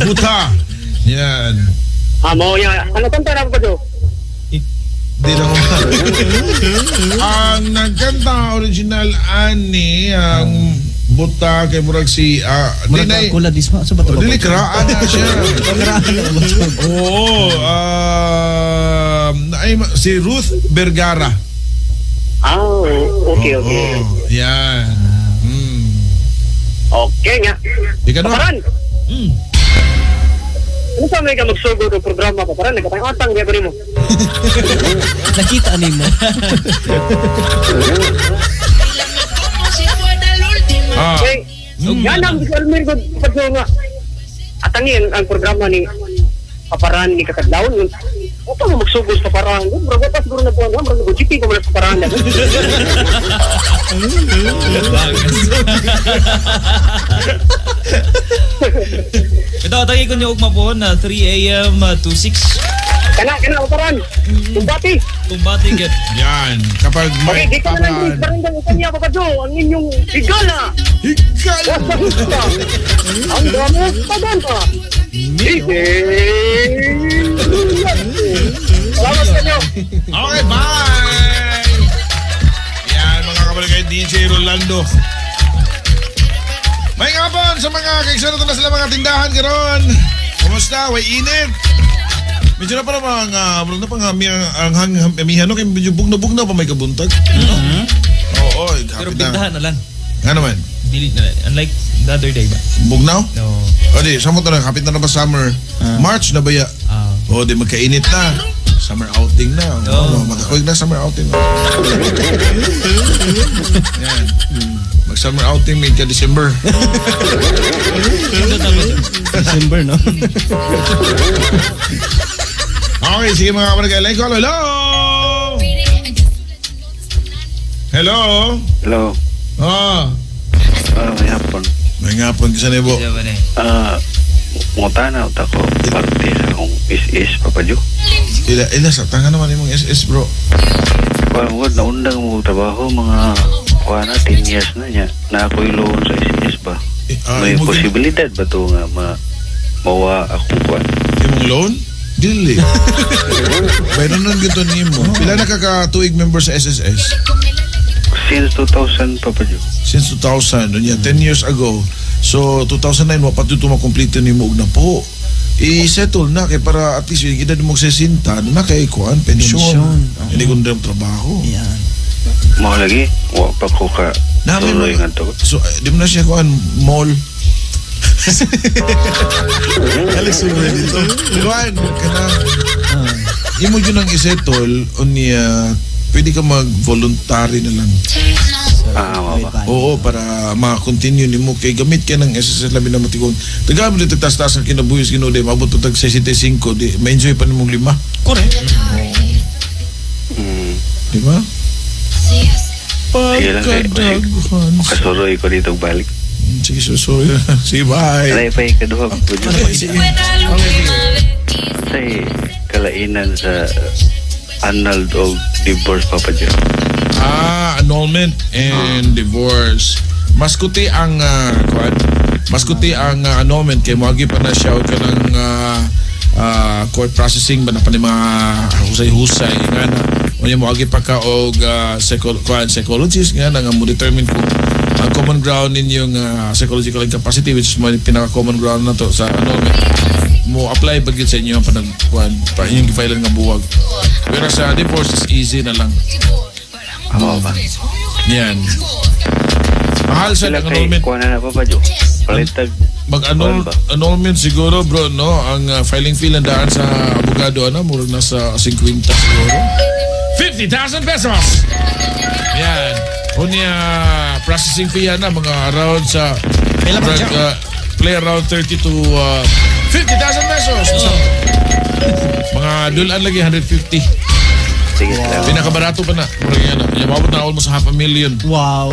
Buta. Yan. Ah, mo yan. Ano kanta na, Papa Joe? Di lang ang nagkanta original ani ang buta kay murag si Murag dinay ang kulad isma. So ba to? dili kraan na siya. Kraan na ba, Joe? Oo, ay, si Ruth Vergara. Ah, okay, okay. Oo, yan. Okay nga. Ikaw no? Paparan! Ano sa may ka magsugod og programa, Paparan? Nagkatang-atang di ako nimo. Nakita ni mo. Ah. Okay. Yan ang visual mir ko, Papa Joe nga. Atangin ang programa ni Paparan ni Kakadlawon. Huwag ka mo magsugod sa Paparan. Murag pa siguro na buwan. Murag nag-GP ko muna sa Paparan. Ito, atagi ko niyo ugma po na 3 a.m. To 6. Kana, Paparan. Tumbati. Tumbati get. Yan. Kapag may Okay, dito na lang din. paparan. Barangay Kanya, Papa Joe. Ang inyong higala. Higala! Wasahista. Ang damo paganta. Sige. Salamat sa inyo. Okay, bye! Yan, mga kabarangay DJ Rolando. May hapon sa mga kaiksunod na sila mga tindahan karon. Kumusta? Way init. Medyo na pa naman ang na pang ang hang amihan no kay medyo bugno-bugno pa may kabuntag. Mm-hmm. Oo, Pero happy na. pintahan na lang. Nga naman. Dili na lang. Unlike the other day ba? Bugnaw? No. O di, samot na lang. Kapit na na ba summer? March na ba ya? Ah. O di, magkainit na. Summer outing na. Oo. Oh, makakuig na summer outing. Yan. Mag-summer outing may ka-December. Ito tama siya. December, no? Okay, sige mga kabarangay. Like call. Hello! Hello? Hello. Ah, May hapon. may ngapon ka sa nebo. Siya ba na eh? Mutana uta ko parte sa akong is-is, Papa Joe. Ila sa tanga naman imong SS bro. Parang wad, naundang mo trabaho mga kuha na, 10 years na niya. Na ako'y loan sa SS ba? Eh, May imo posibilidad ba to nga ma Mawa akong kuan. Imong loan? Dili. Bayronon gito nimo. Pila na ka ka-tuig member sa SSS? Since 2000, Papa Joe. Since 2000, unya 10 years ago. So 2009 wa pa dito makomplete nimo og napo. I-settle na kay para at least yung edad mo 60 na kay kuan pensyon. Pensyon, oo. Hindi ko na trabaho. Yan. Mao lagi, wa pa ko ka Nami tuloy mga- nga to. So di mo na siya kuan mall. Alex mo dito. Kuan kana imo jud ang i-settle unya pwede ka mag-voluntary na lang. Ah, mao ba? Oo, para ma-continue nimo kay gamit ka ng SSS labi na matigong. Taga mo dito taas-taas ang kinabuhi sa Ginoo, di maabot pa tag 65, di ma-enjoy pa nimong lima. Correct. Di ba? Sige lang, kay- Pagkadaghan. Kasuroy ko dito balik. Sige, so, sorry. Sige, bye. Alay pa yung kaduha, Papa Joe. Okay, sige. Sa kalainan sa annulled o divorce, Papa Joe. Ah, annulment and divorce. Mas kuti ang kuan. Mas kuti ang annulment kay moagi pa na siya og kanang court processing ba na pa ni mga husay-husay nga na. Unya moagi pa ka og kuan psychologist nga na nga mo determine kung ang common ground ninyong psychological incapacity, which is mo pinaka common ground na to sa annulment, mo apply ba gyud sa inyo ang panag kuan pa inyong gi-file nga buwag. Pero sa divorce is easy na lang. Mao ba? Yan. Mahal sa Sila ang kay annulment. kuan na, Papa Joe. Palitag Mag-annul Kuan ba? annulment siguro, bro, no? Ang filing fee lang daan sa abogado, ano, murag nasa 50 siguro. 50,000 pesos! Yan. Unya, processing fee yan na, mga around sa... Pila pa murag, siya? Play around 30 to 50,000 pesos! Basta, mga dulan lagi, 150. Sige, salamat. Pinakabarato pa na. Murag yan na. Yan, maabot na almost half a million. Wow.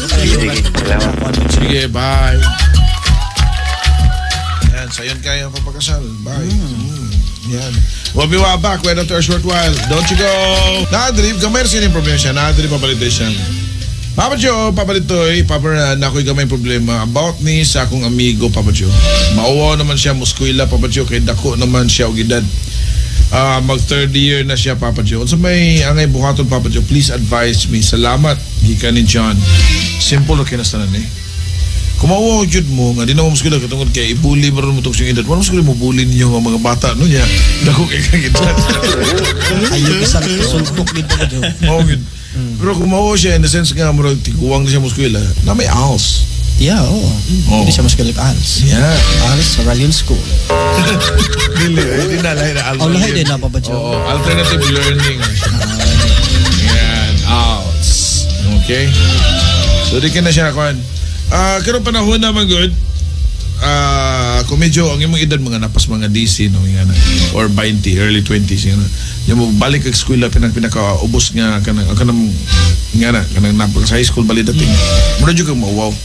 Sige, sige, salamat. Sige, bye. Yan, sayon kayo papakasal. Bye. Yan. We'll be right back right after a short while. Don't you go. Nadri, gamay rin yung problema siya. Nadri, papalitoy siya. Papa Joe, Papa Litoy, Papa Ran, ako'y gamay problema. About ni sa akong amigo, Papa Joe. Mauwaw naman siya, muskwila, Papa Joe, kay dako naman siya og edad. Mag third year na siya, Papa Joe. Unsa may angay buhaton, Papa Joe, please advise me. Salamat, gikan ni John. Simple ra kinastanan eh. Kung mauwaw jud mo nga di na mo muskwila katungod kay ibuli ba ron mo tong siyang edad. Wala mo mo bully ninyo nga mga bata no niya. Dako kay kag edad. Ayaw ka sa suntok dito, Papa Joe. Mao gyud. Pero kung mauwaw siya in the sense nga murag tiguang na siya muskwila, na may ALS. Yeah, oo. Oo. Hindi siya mas galit ALS. Yeah. ALS sa Rallion School. Dili, hindi na lahi na ALS. Oh, lahi din na, Papa Joe. Oo, alternative learning. Yan, ALS. Okay? So, di ka na siya, Kwan. Karon panahon naman, good. Kung medyo ang imong edad mga napas mga DC no nga na, or 20, early 20s nga na. Yung mo balik kag eskwela pinakaubos nga kanang kanang nga na kanang napaka sa high school bali dating. Mura jud kang mauwaw.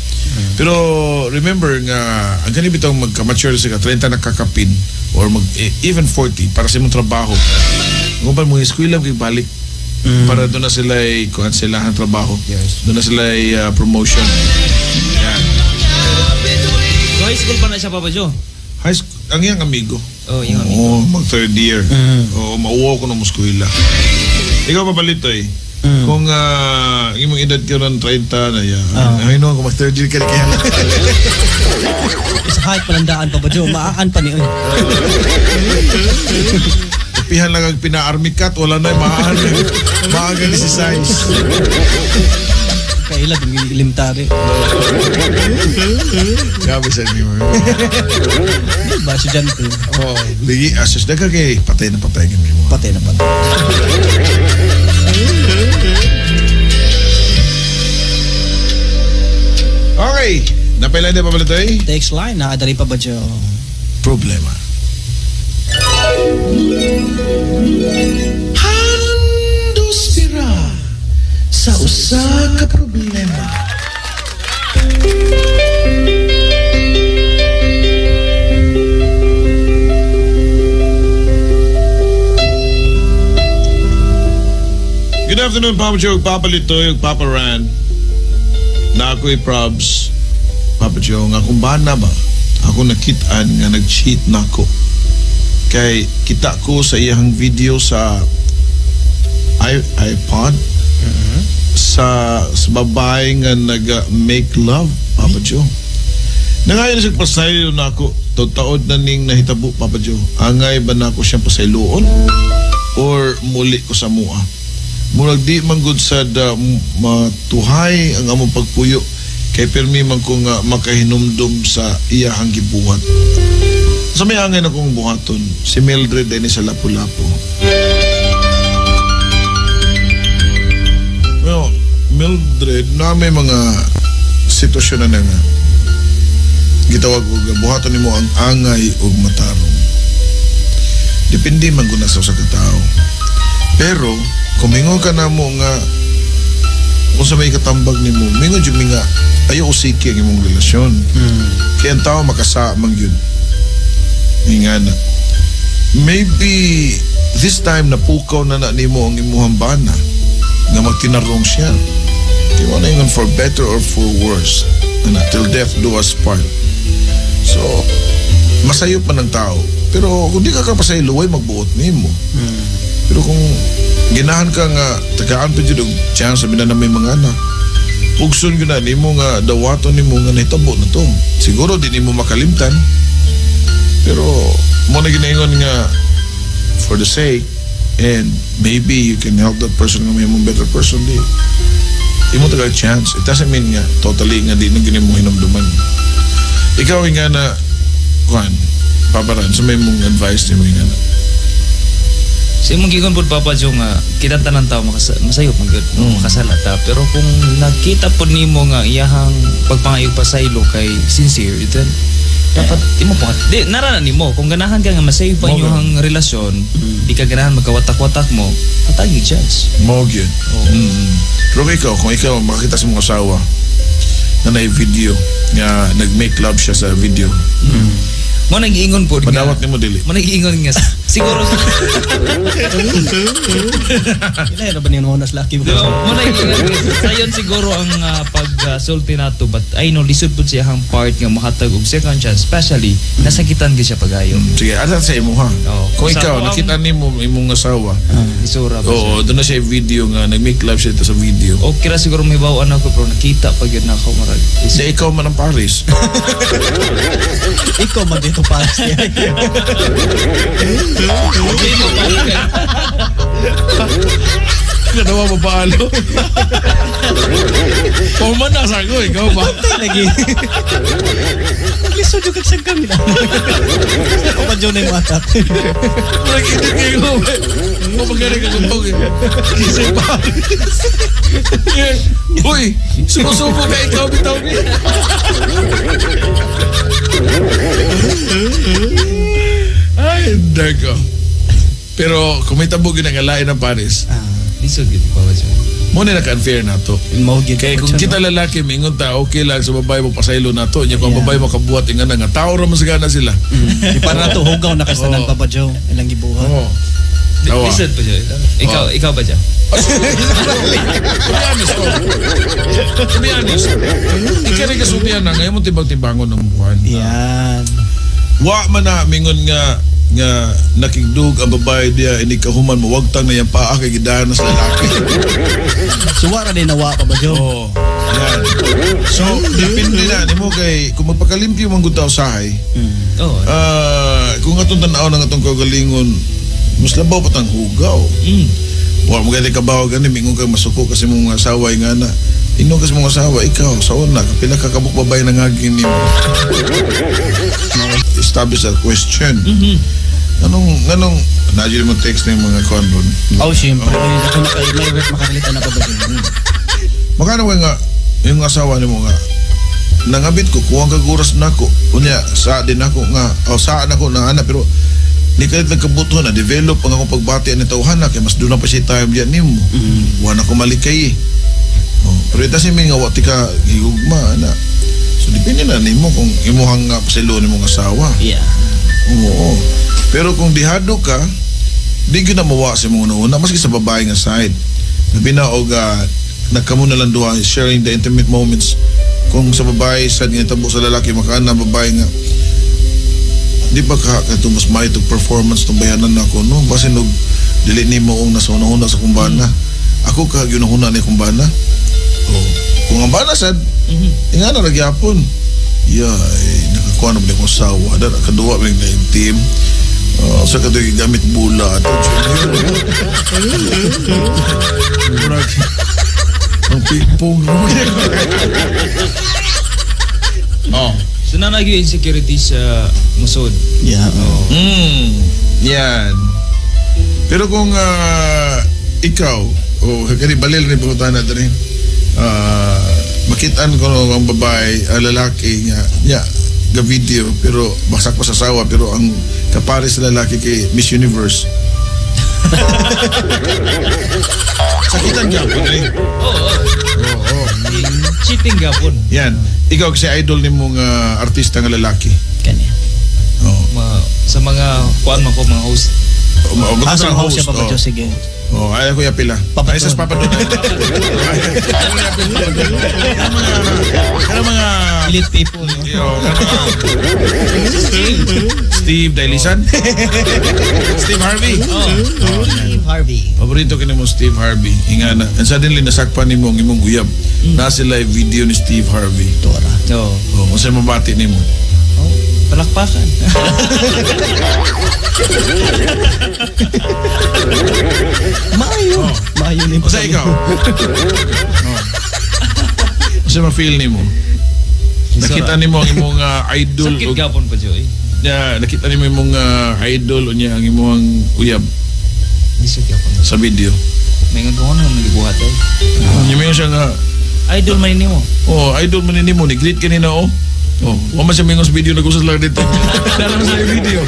Pero remember nga ang kani bitong magka-mature sa ka 30 na kakapin or mag even 40 para sa imong trabaho. Kung pa mo eskwela kay balik para doon na sila ay kuan sila ang trabaho. Yes. Doon na sila ay promotion. Yan. So high school pa na siya, Papa Joe? High school, ang iyang amigo. Oh, iyang amigo. Oo, mag third year. Oo, mauwaw ko ng eskwela. Ikaw pa palitoy. Kung imong edad ka ron 30 na ya. Ay no, kung mag third year ka kaya. Sa height palandaan, Papa Joe, maaan pa ni oy. Kapihan lang ang pina-army cut, wala na maan. Maaga ni si size. Kaila dum ilimtari. Grabe sa inyo. Ba estudyante. Oh, ligi asus daga kay patay na patay kami mo. Patay na patay. Okay, napailan din pa palitoy? Text line na adari pa ba Joe? Problema. Handos sira sa usa ka problema. Good afternoon, Papa Joe, Papa Litoy, ug Papa Ran. Na ako'y probs. Papa Joe, nga kung bana ba? Ako nakitaan nga nag-cheat nako. Kay kita ko sa iyang video sa iPod sa babae nga nag-make love, Papa Joe. Nangayon siya pasaylo na ako. Taod na ning nahitabo, Papa Joe. Angay ba na ako siyang pasayloon? Or muli ko sa mua? Murag di man gud sa da, matuhay ang among pagpuyo kay pirmi man ko nga makahinumdum sa iyahang gibuhat. Sa may angay na kong buhaton, si Mildred ay ni sa Lapu-Lapu. Well, Mildred, na may mga sitwasyon na nga gitawag og buhaton nimo ang angay ug matarong. Depende man gud na sa usa ka tawo. Pero kung mingon ka namo nga unsa may katambag nimo, mingon jud mi nga ayaw usiki ang imong relasyon. Kaya ang tao makasa man gyud. Ingana. Maybe this time napukaw na na nimo ang imuhang bana nga magtinarong siya. Di mo na ingon for better or for worse. Ana, till death do us part. So, masayop man ang tao. Pero kung di ka kapasaylo, way magbuot nimo. Pero kung ginahan ka nga, tagaan pa dyan og chance, sabi na may mga anak, pugson yun na nimo nga dawaton nimo nga nahitabo na to. Siguro di nimo makalimtan. Pero mo na ginaingon nga for the sake and maybe you can help that person nga may mong better person di. Imo tagal chance. It doesn't mean nga totally nga di na gini mo hinumduman. Ikaw nga na kuan paparan sa may mong advice nimo nga na. Sa imong gigon pod Papa Joe nga kita tanan tao masayop man gyud, makasala ta, pero kung nakita pod nimo nga iyahang pagpangayo pasaylo kay sincere, then dapat imo pa di nara na nimo kung ganahan ka nga masave pa Mo inyong relasyon, di ka ganahan magkawatak-watak mo, hatagi chance. Mo gyud. Pero ikaw, kung ikaw makakita sa mong asawa na naay video nga nag-make love siya sa video. Mo nag-iingon pod nga. Madawat nimo dili. Mo nag-iingon nga siguro Ila ra ba niyo na sa laki mo? Mo nag-iingon sayon siguro ang pagsulti nato, but I know lisod pud siya ang part nga mohatag og second chance, especially nasakitan gyud siya pagayo. Sige, asa sa imo ha. Oo. Kung Sa ikaw ako ang- nakita nimo imong asawa, Isura ba siya? oo, doon na siya video nga nag-make love siya ito sa video. Okay ra siguro mahibaw-an ako, pero nakita pa gyud na ako marag. Sa ikaw man ang Paris. Ikaw man dito para siya. Nanawa mo paalo. Pahuman na sa ako, ikaw ba? Lagi. Lisod yung kagsag kami na. Ako pa dyan na yung atak. Murag hindi kayo. Mapagaling ka kumog. Kisay Paris. Uy, sumusubo ka ikaw bitaw niya. Ay, dako. Pero kung may tabo ginangalain ng Paris, Lisod gyud Papa Joe. mo na naka-unfair na to. Mao gyud. Kaya kung kita lalaki, mingon ta, okay lang sa babae mo pasaylo na to. Nya kung ang babae mo kabuhat, inga na nga, tao ra man sagana sila. Di para na to hugaw na kay tanan Oo. Papa Joe. Ilang gibuhat. Oo. Tawa. Lisod pa siya. Ikaw, ikaw ba siya? To be honest, oh. To be honest, ikaw rin kasubihan na, ngayon mo tibang-tibangon ng buwan. Yan. Wa man na, mingon nga, nga nakigdug ang babae diya, ini kahuman mo, wagtang na yung paa kay gidahan na sa lalaki. Suwa ra din nawa Papa Joe. Oo. Yan. So, depende na nimo kay kung magpakalimpyo man gud ta usahay, Oo. Kung atong tan-aw ng atong kaugalingon, mas labaw pa tang hugaw. Wa mo gani kabaw gani mingon kag masuko kasi mong asawa nga na. Ingon kasi mong asawa ikaw sa una kapila ka kabuk babae nangagin nimo. Establish that question. Anong nadyo mo text ng mga conron. Oh, syempre. Ako may makarelate na Papa Joe. Magkano ka nga yung asawa nimo nga nangabit ko kuwang kag oras nako unya sa din ako nga o saan ako na ana pero ni kalit nagkabuto na develop ang akong pagbati ani tawhana kay mas doon na pa siya time diyan nimo. Wa na ko malikay eh. Oh, pero ito si nga wa ti ka gigugma ana. So depende na nimo kung imuhang nga pasaylo nimong asawa. Yeah. Oo. Pero kung dihado ka, di gyud na mawa sa imong una maski sa babae nga side. Labi na og nagkamo na lang duha sharing the intimate moments. Kung sa babae sad nga tabo sa lalaki makaana babae nga Di ba ka katong mas maayo tong performance tong bayanan nako no? Basin og dili nimo ang nasa una-una sa kumbana. Ako ka gyud-huna ni kumbana. Oh, kung ang bana sad, ingana ra gyapon. Yeah, eh, nakakuha na ba ni kong asawa. Dara kaduwa ba yung team. Sa kato gamit bula ato junior. Murag ang pingpong. Oh. So na yung insecurity sa musod. Yeah. Oh. Yan. Pero kung ikaw, oh, kani balil ni pangutana diri. Makitaan ko no, ang babae, ang lalaki nga, niya, ga video pero basak pa sa asawa pero ang kapare sa lalaki kay Miss Universe. Sakitan ka po diri. Oo. Oo. Cheating gapon. Yan. Ikaw kasi idol nimo nga artista nga lalaki. Kani. Oo. Sa mga kuan man ko mga host. Ah, sa host siya Papa oh. Joe, sige. Oh, ay ako yapila. Papa Ay, sas Don. Papa Don. Ano mga Elite people, no? Yo, Steve Dailisan? Steve Harvey. Steve Harvey. Paborito kini mo Steve Harvey. Ingana. And suddenly nasakpan nimo ang imong uyab. Nasa live video ni Steve Harvey. Tora. Oo. Oh, unsay mabati nimo? Oh, palakpakan. Maayo. Maayo ni Unsay ikaw? Oh. Unsay ma-feel nimo? Nakita nimo ang imong idol Sakit gapon pa Joy. Yeah, nakita nimo imong idol unya ang imong uyab Lisod gapon. sa video. May nga kung ano nagibuhat ay. Yung siya nga, Idol man nimo. oh, idol man nimo ni greet kanina oh. Oh, wa man siya mingon sa video nag-usas lang dito. Dala man sa video.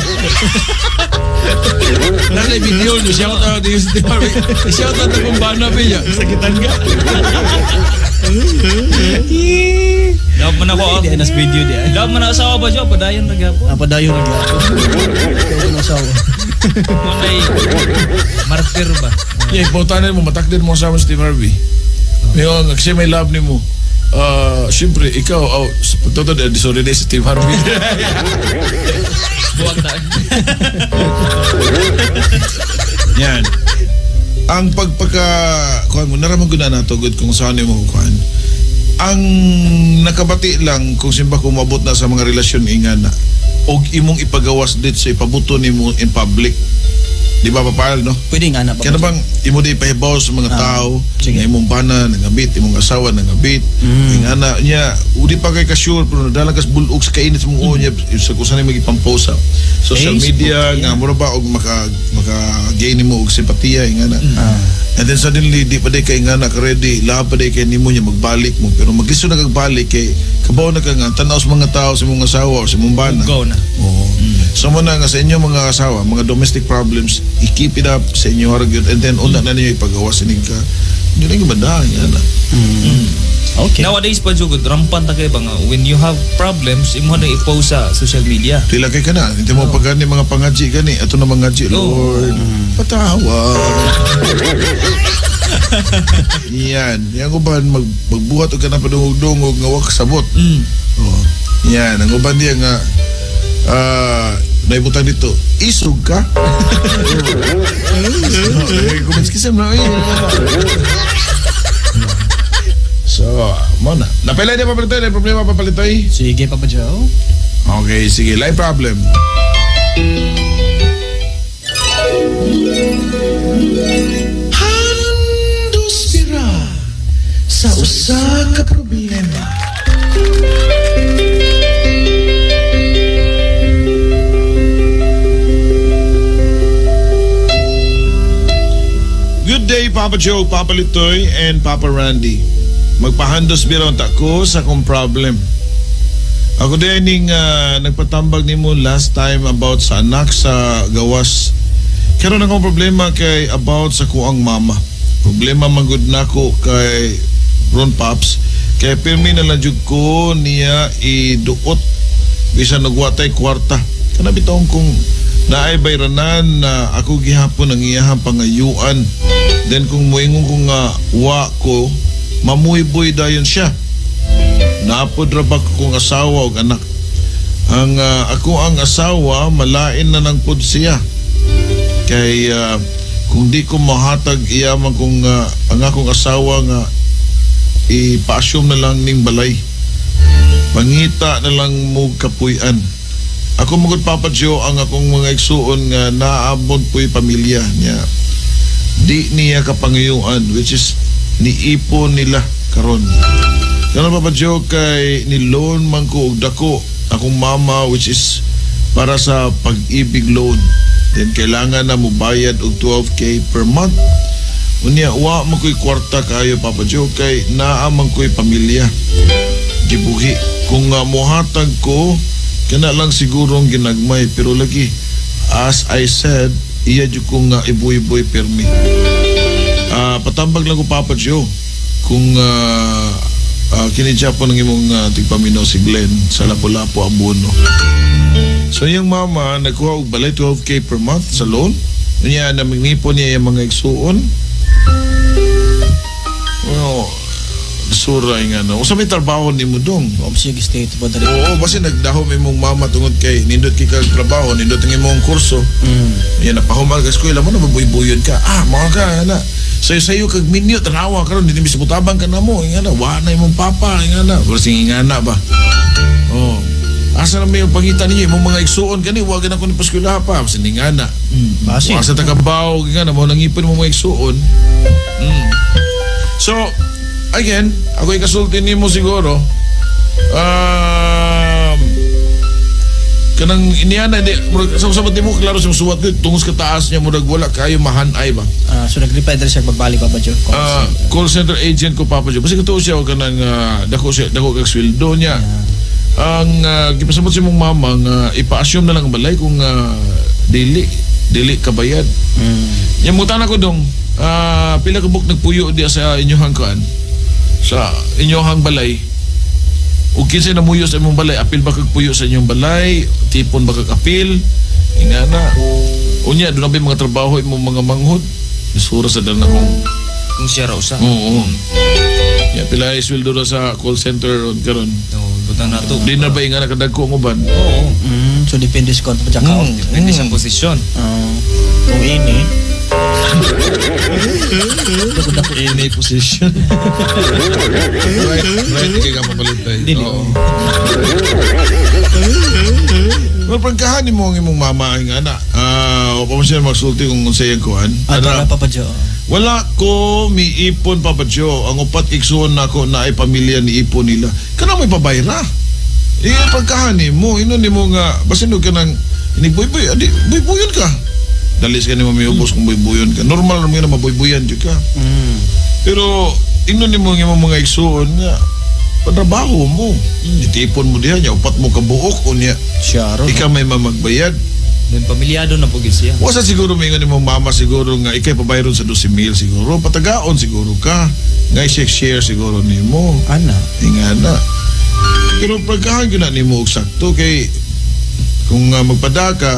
Dala video niyo shout out ni Steve Harvey. Shout out akong bana pa niya. Sakitan ka. Dapat man ako. Di nas video di. Dapat man ako asawa ba Joy? Padayon ra gapon. Ah, padayon ra gyapon. Ikaw na asawa. Kunay martir ba? Yeah, pautanan mo matakdir mo asawa Steve Harvey. Mayon kasi may love nimo. Siyempre, ikaw, oh, totoo, sorry si Steve Harvey. Buwag ta. Yan. Ang pagpaka kuan mo naramang gud na nato gud kung saan nimo kuan. Ang nakabati lang kung simba ko maabot na sa mga relasyon ingana og imong ipagawas dit sa ipabuto nimo in public. Di ba papal no? Pwede nga na Kaya na bang imo di ipahibaw sa mga tao Sige. nga imong bana nangabit, imong asawa nangabit, ingana niya udi pa kay ka sure pero nadala kas bulog sa kainit sa mong ulo niya sa kung saan magipampost sa social Facebook, media yeah. nga mura ba og maka maka gain nimo og simpatiya ingana. And then suddenly di pa day kay ingana ka ready, lahat pa day kay nimo niya magbalik mo pero maglisod na kag balik kay kabaw na ka nga tan-aw sa mga tao sa imong asawa o sa imong bana. Go na. Oo. So mo na nga sa inyo mga asawa, mga domestic problems, i-keep it up sa inyo harag yun. And then una na ninyo ipagawa sinig ka. Hindi na yung banda, yan na. Okay. Nowadays pa jud rampan ta kay ba nga when you have problems imo na i-post sa social media. Tila kay ka na, hindi mo pagani mga pangadji gani. Ato na mga gadji, Oo. Lord, patawad. Yan. Yan uban, magbuhat og ka na padungog-dungog nga wa kasabot. Oh. Yan, ang uban diya nga naibutang dito, isog ka? Comments kasi mo. So, mo na. Napilay niya papalitoy, may problema papalitoy? Sige, Papa Joe. Okay, sige. Live problem. Handos bira sa usa ka problema. Good day, Papa Joe, Papa Litoy, and Papa Randy. Magpahandos bira unta ko sa akong problem. Ako din ning nagpatambag nimo last time about sa anak sa gawas. Karon akong problema kay about sa kuang mama. Problema man gud nako kay Ron Pops. Kay pirmi na lang jud ko niya iduot bisan nagwatay kwarta. Kana bitong kung naay bayranan na ako gihapon ang iyahang pangayuan. Then kung moingon ko nga wa ko, mamuyboy dayon siya. Naapod ra ba kong asawa og anak. Ang ako ang asawa malain na nang pud siya. Kay kung di ko mahatag iya man kung ang akong asawa nga ipa-assume na lang ning balay. Pangita na lang mo kapuy-an. Ako magud Papa Joe ang akong mga igsuon nga naabot po'y pamilya niya. Di niya kapangayuan, which is niipon nila karon. Karon, Papa Joe, kay ni loan man ko og dako akong mama, which is para sa Pag-IBIG loan. Then kailangan na mobayad og 12K per month. Unya wa man ko'y kwarta kayo, Papa Joe, kay naa man ko'y pamilya. Gibuhi. Kung mohatag ko kana lang sigurong ginagmay, pero lagi, as I said, iya jud ko nga ibuy-buy permi. Patambag lang ko, Papa Joe, kung kini po ng imong tigpaminaw, si Glenn sa Lapu-Lapu, Abuno. So yung mama nagkuha og balay, 12K per month sa loan. Unya na magnipon niya yung mga igsuon. Oh, sura nga no. Usa may trabaho nimo dong? Option state po dali. Oo, basta nagdahom imong mama tungod kay nindot kay kag trabaho, nindot ang imong kurso. Yan, napahuman ka eskwela mo na mabuybuyon ka. Ah, mga ka na. Sayo-sayo kag minyo tanawa karon dinhi bisag mutabang ka namo. Nga na, wa na imong papa, nga na. Pero nga na ba? Oh. Asa na may pangita ninyo imong mga igsuon kani wa gana ko ni paskwela pa, basta nga na. Basin. Wa sa takabaw nga na mo nangipon mo mga igsuon. So, again, ako ikasulti nimo siguro. Kanang iniana di murag sa sa mo klaro sa suwat ko tungos ka taas niya, murag wala kayo mahanay ba. So nag-reply dali siya magbalik, Papa Joe. Call center. Call center agent ko, Papa Joe. Basta katuo siya og kanang dako siya dako kag sweldo niya. Ang gipasamot sa imong mama nga ipa-assume na lang ang balay kung dili dili kabayad. Nya mutan ako dong, pila ka buok nagpuyo diya sa inyong kuan? Sa inyong balay. Ug kinsay namuyo sa imong balay, apil ba kag puyo sa inyong balay, tipon ba kag apil? Ingana. Unya doon na ba yung mga trabaho imong mga manghod? Isura sa dala kong Kung siya ra usa. Oo. Ya pila ay sweldo ra sa call center ron karon. No, butang nato. Di na ba ingana kadagko ang uban? Oo. So depende sa konto pa account. Depende sa posisyon. Kung ini In a position. Right, kay ka papalit tayo. Dili. Oo. Well, prangkahan mo ang imong mama ay nga na. Ah, o pa mo siya magsulti kung unsay ang kuan. Ano Ana, Papa Joe? Wala ko miipon, Papa Joe. Ang upat igsuon nako na ay pamilya ni ipon nila. Kana may pabayra. Eh, pagkahan mo, ino nimo nga, basin ka nang inigbuy-buy, adi, buybuyon ka. Dalis ka nimo miubos kung buybuyon ka. Normal naman na mabuybuyan jud ka. Pero ino nimo ang imong mga igsuon nga patrabaho mo. Itipon mo diha nya upat mo kabuok unya. Siya ro. Ikaw may mamagbayad. Then pamilyado na po gyud siya. Wasa siguro may ni mong mama siguro nga ikay pabayron sa 12,000 siguro. Patagaon siguro ka. Nga i-share siguro nimo. Ana. Ingana. Pero pagkahan gyud na nimo og sakto kay kung magpada ka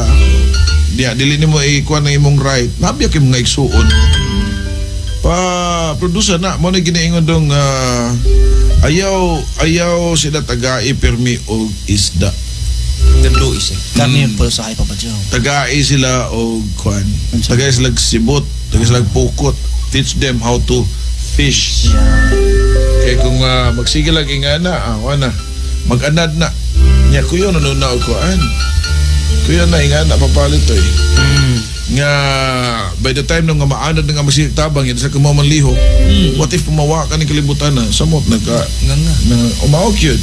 diya dili nimo ikuan ang imong right, nabiya kay mga igsuon. Pa producer na mo na ginaingon dong ayaw ayaw sila tagai permi og isda. Tadlo isa. Kami po sa kay Papa Joe. Tagai sila og kuan. Tagai sila og sibot, tagai sila og pukot. Teach them how to fish. Kay kung magsige lang ingana, ah, na mag-anad na. Nya kuyo na na og kuan. Kuyo na ingana papalit oy. Nga by the time nung nga maanad na nga magsige tabang yan sa kumaman lihok. What if pumawa ka ni kalibutan na samot nagka Nga nga. na umaok yun.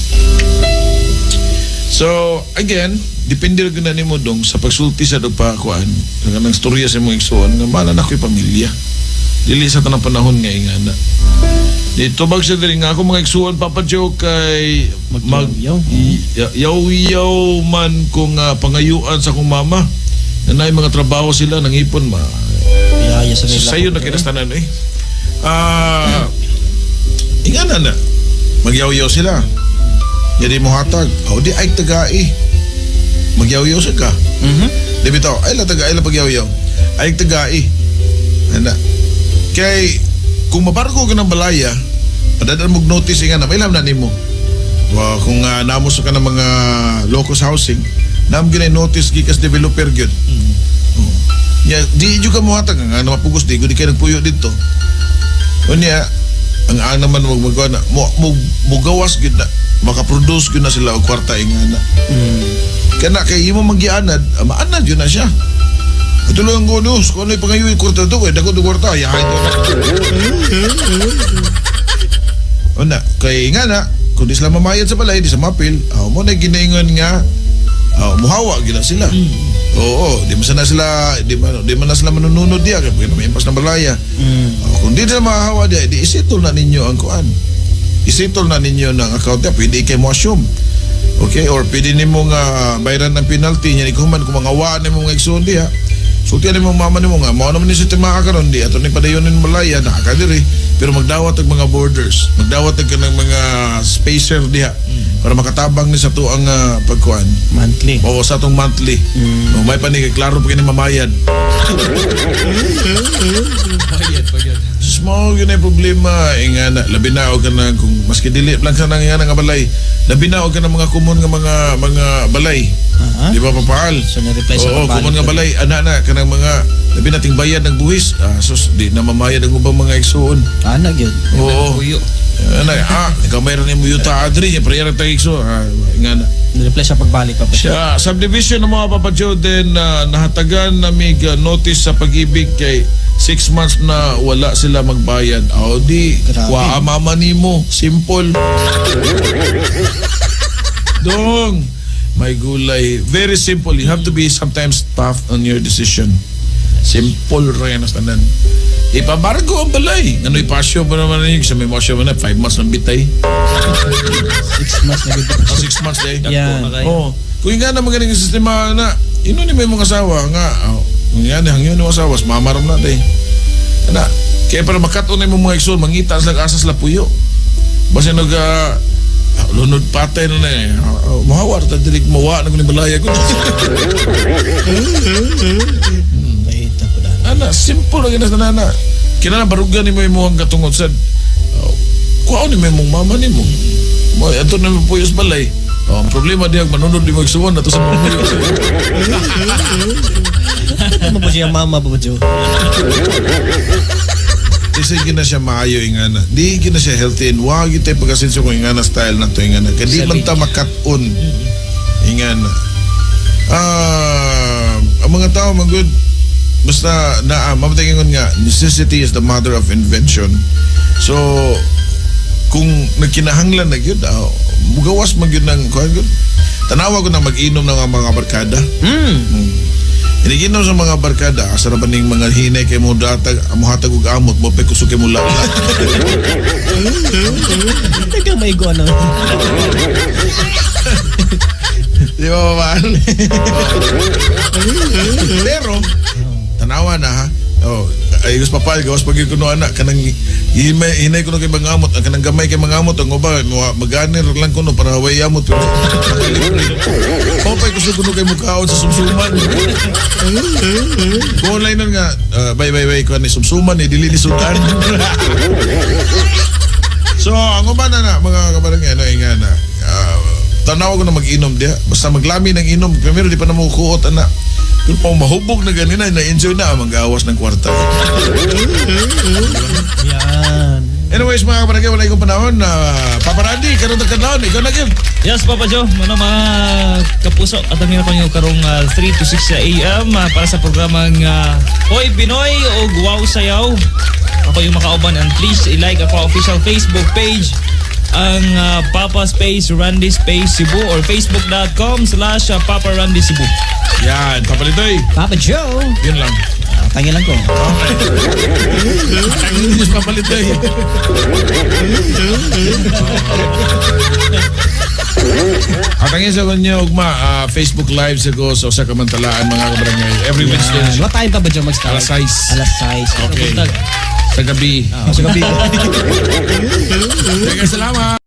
So, again, depende rin na nimo dong sa pagsulti sa pa kuan, nga nang storya sa imong igsuon nga mana na ko'y pamilya. Dili sa tanang panahon nga ingana. Dito bag siya diri nga ako mga igsuon, Papa Joe, kay mag Magyaw-yaw. yaw-yaw man kung pangayuan sa akong mama. Na naay mga trabaho sila nangipon ma. Biyaya sa nila. Sayo na kinastanan eh. Ingana na. Magyaw-yaw sila. Yadi mo hatag. O di ay tagai. Magyaw-yaw sa ka. Di bitaw, ay la tagai la pagyaw-yaw. Ay tagai. Ana. Kay kung mabarko ka ng balaya, padadan mo notice nga na, may na nimo. Wa kung namo sa kanang mga locus housing, nam gyud notice gikas developer gyud. Oh. Ya, di jud ka mohatag nga mapugos di gud kay nagpuyo didto. Unya ang naman mo magawa na mo, mo mugawas gyud na makaproduce gyud na sila og kwarta ingana. Kana kay imo magianad, maanad yun na siya. Ito lang ang bonus, kung ano yung pangayuin kwarta to, kay dagod og kwarta, yahay to na. Una, kay nga na, kung di sila mamayad sa balay, di sa mapil, mo na ginaingon nga, muhawa gina sila. Oo, di man sana sila, di man na sila manununod diya, kaya pag may impas na balaya. Kung di sila mahahawa diya, di isettle na ninyo ang kuan. Isettle na ninyo ng account niya, pwede kay mo assume. Okay, or pwede nimo nga bayaran ng penalty niya ikuman kung mga waan nimo mga igsoon diha. Sultian nimo mama nimo nga mao naman ni sa timaa karon di ato ni padayonin malaya na ka diri pero magdawat og mga borders, magdawat og kanang mga spacer diha para makatabang ni sa tuang pagkuan. Monthly. Oo, sa atong monthly. Oh, may panig klaro pa kini mamayad. Bayad, bayad. Sus mo yun ay problema ingana labi na og kanang kung maski dili lang sa nang ingana nga balay labi na og kanang mga common nga mga balay. Di ba papaal? So, na-reply sa Oo, papaal common nga ko. balay ana na kanang mga labi nating bayad ng buwis. Sus di na mamayad ang ubang mga igsuon. Ana gyud. Oo. Puyo. Ana gamay ra nimo yuta adri prayer ta igso. Ingana. Na-reply sa pagbalik pa. Siya, subdivision ng mga Papa Joe din na nahatagan na may notice sa pag-ibig kay 6 months na wala sila magbayad. O di, Grabe. wa mama nimo. Simple. Dong, may gulay. Very simple. You have to be sometimes tough on your decision. Simple ra yan ang tanan. Ipabargo ang balay. Ano ipasyo pa naman ninyo? Sa may mosyo mo na, 5 months ng bitay. 6 months na gyud. 6 months day. Yan. Oo. Kung nga na magaling ang sistema na, ino ni may mga asawa nga, oh, kung nga ni hangyo ni mga asawa, mamaram na day. Ana, kaya para makaton na imong mga igsoon, mangita sila asa sila puyo. Basta nag, lunod patay na na eh. Mahawar ta diri mawa na ko ni balaya ko. Kahita po na. Ana, simple lang ginas na na. Kinahanglan barugan nimo imong katungod sad. Kuwaon ni imong mama nimo. Mo adto na mo puyo sa balay. Oh, ang problema diha manunod di mo igsuon ato sa mga puyo. Ano po siya mama po Joe? Kasi gina siya maayo ingana. Di gina siya healthy and wag gyud tay pagkasenso kung ingana style na to ingana. Kay di man ta makat-on ingana. Ang mga tao man good basta na mamatay ingon nga necessity is the mother of invention. So kung nagkinahanglan na gyud mugawas man gyud ng kuan gyud. Tanawa ko na mag-inom ng mga barkada. Iniginom sa mga barkada, asa ra ba ning mga hinay kay mo datag, mohatag og amot, mo pay kusog kay mo lala. Taga may ano. Di ba, mahal? Pero, tanawa na ha. Oh, ay gusto papal, gawas pag kuno anak kanang hinay kuno kay mga amot, ang kanang gamay kay mga amot, ang uba maganir lang kuno para way amot pero makalibre. O pay gusto kuno kay mukaon sa sumsuman. Kung online nun nga, bye bye bye kuan ni sumsuman ni dili ni sudan. So, ang uba na mga kabarangay ano nga na. Tanaw ko na mag-inom diha. Basta maglami ng inom, primero di pa na mo kuot ana. Pero pag mahubog na ganina, na-enjoy na ang gawas ng kwarta. Yan. Anyways, mga kabarangay, wala akong panahon. Papa Randy, karon na kadlawon. Ikaw na, Gil. Yes, Papa Joe. Mano mga kapuso, atang ko ninyo karong 3 to 6 a.m. Para sa programang Hoy Pinoy o Wow Sayaw. Ako yung makauban and please i-like ako official Facebook page ang Papa Space Randy Space Cebu or facebook.com/Papa Randy Cebu. Yan, Papa Litoy. Papa Joe. Yun lang. Tangin lang ko. Okay. Ang Papa Litoy. Atangin sa kanyo ugma Facebook Live sa ko sa usa ka mantalaan mga kabarangay every Wednesday. What time pa ba Joe mag-start? Alas 6. Alas 6. Okay. Sa gabi. Sa gabi. Salamat.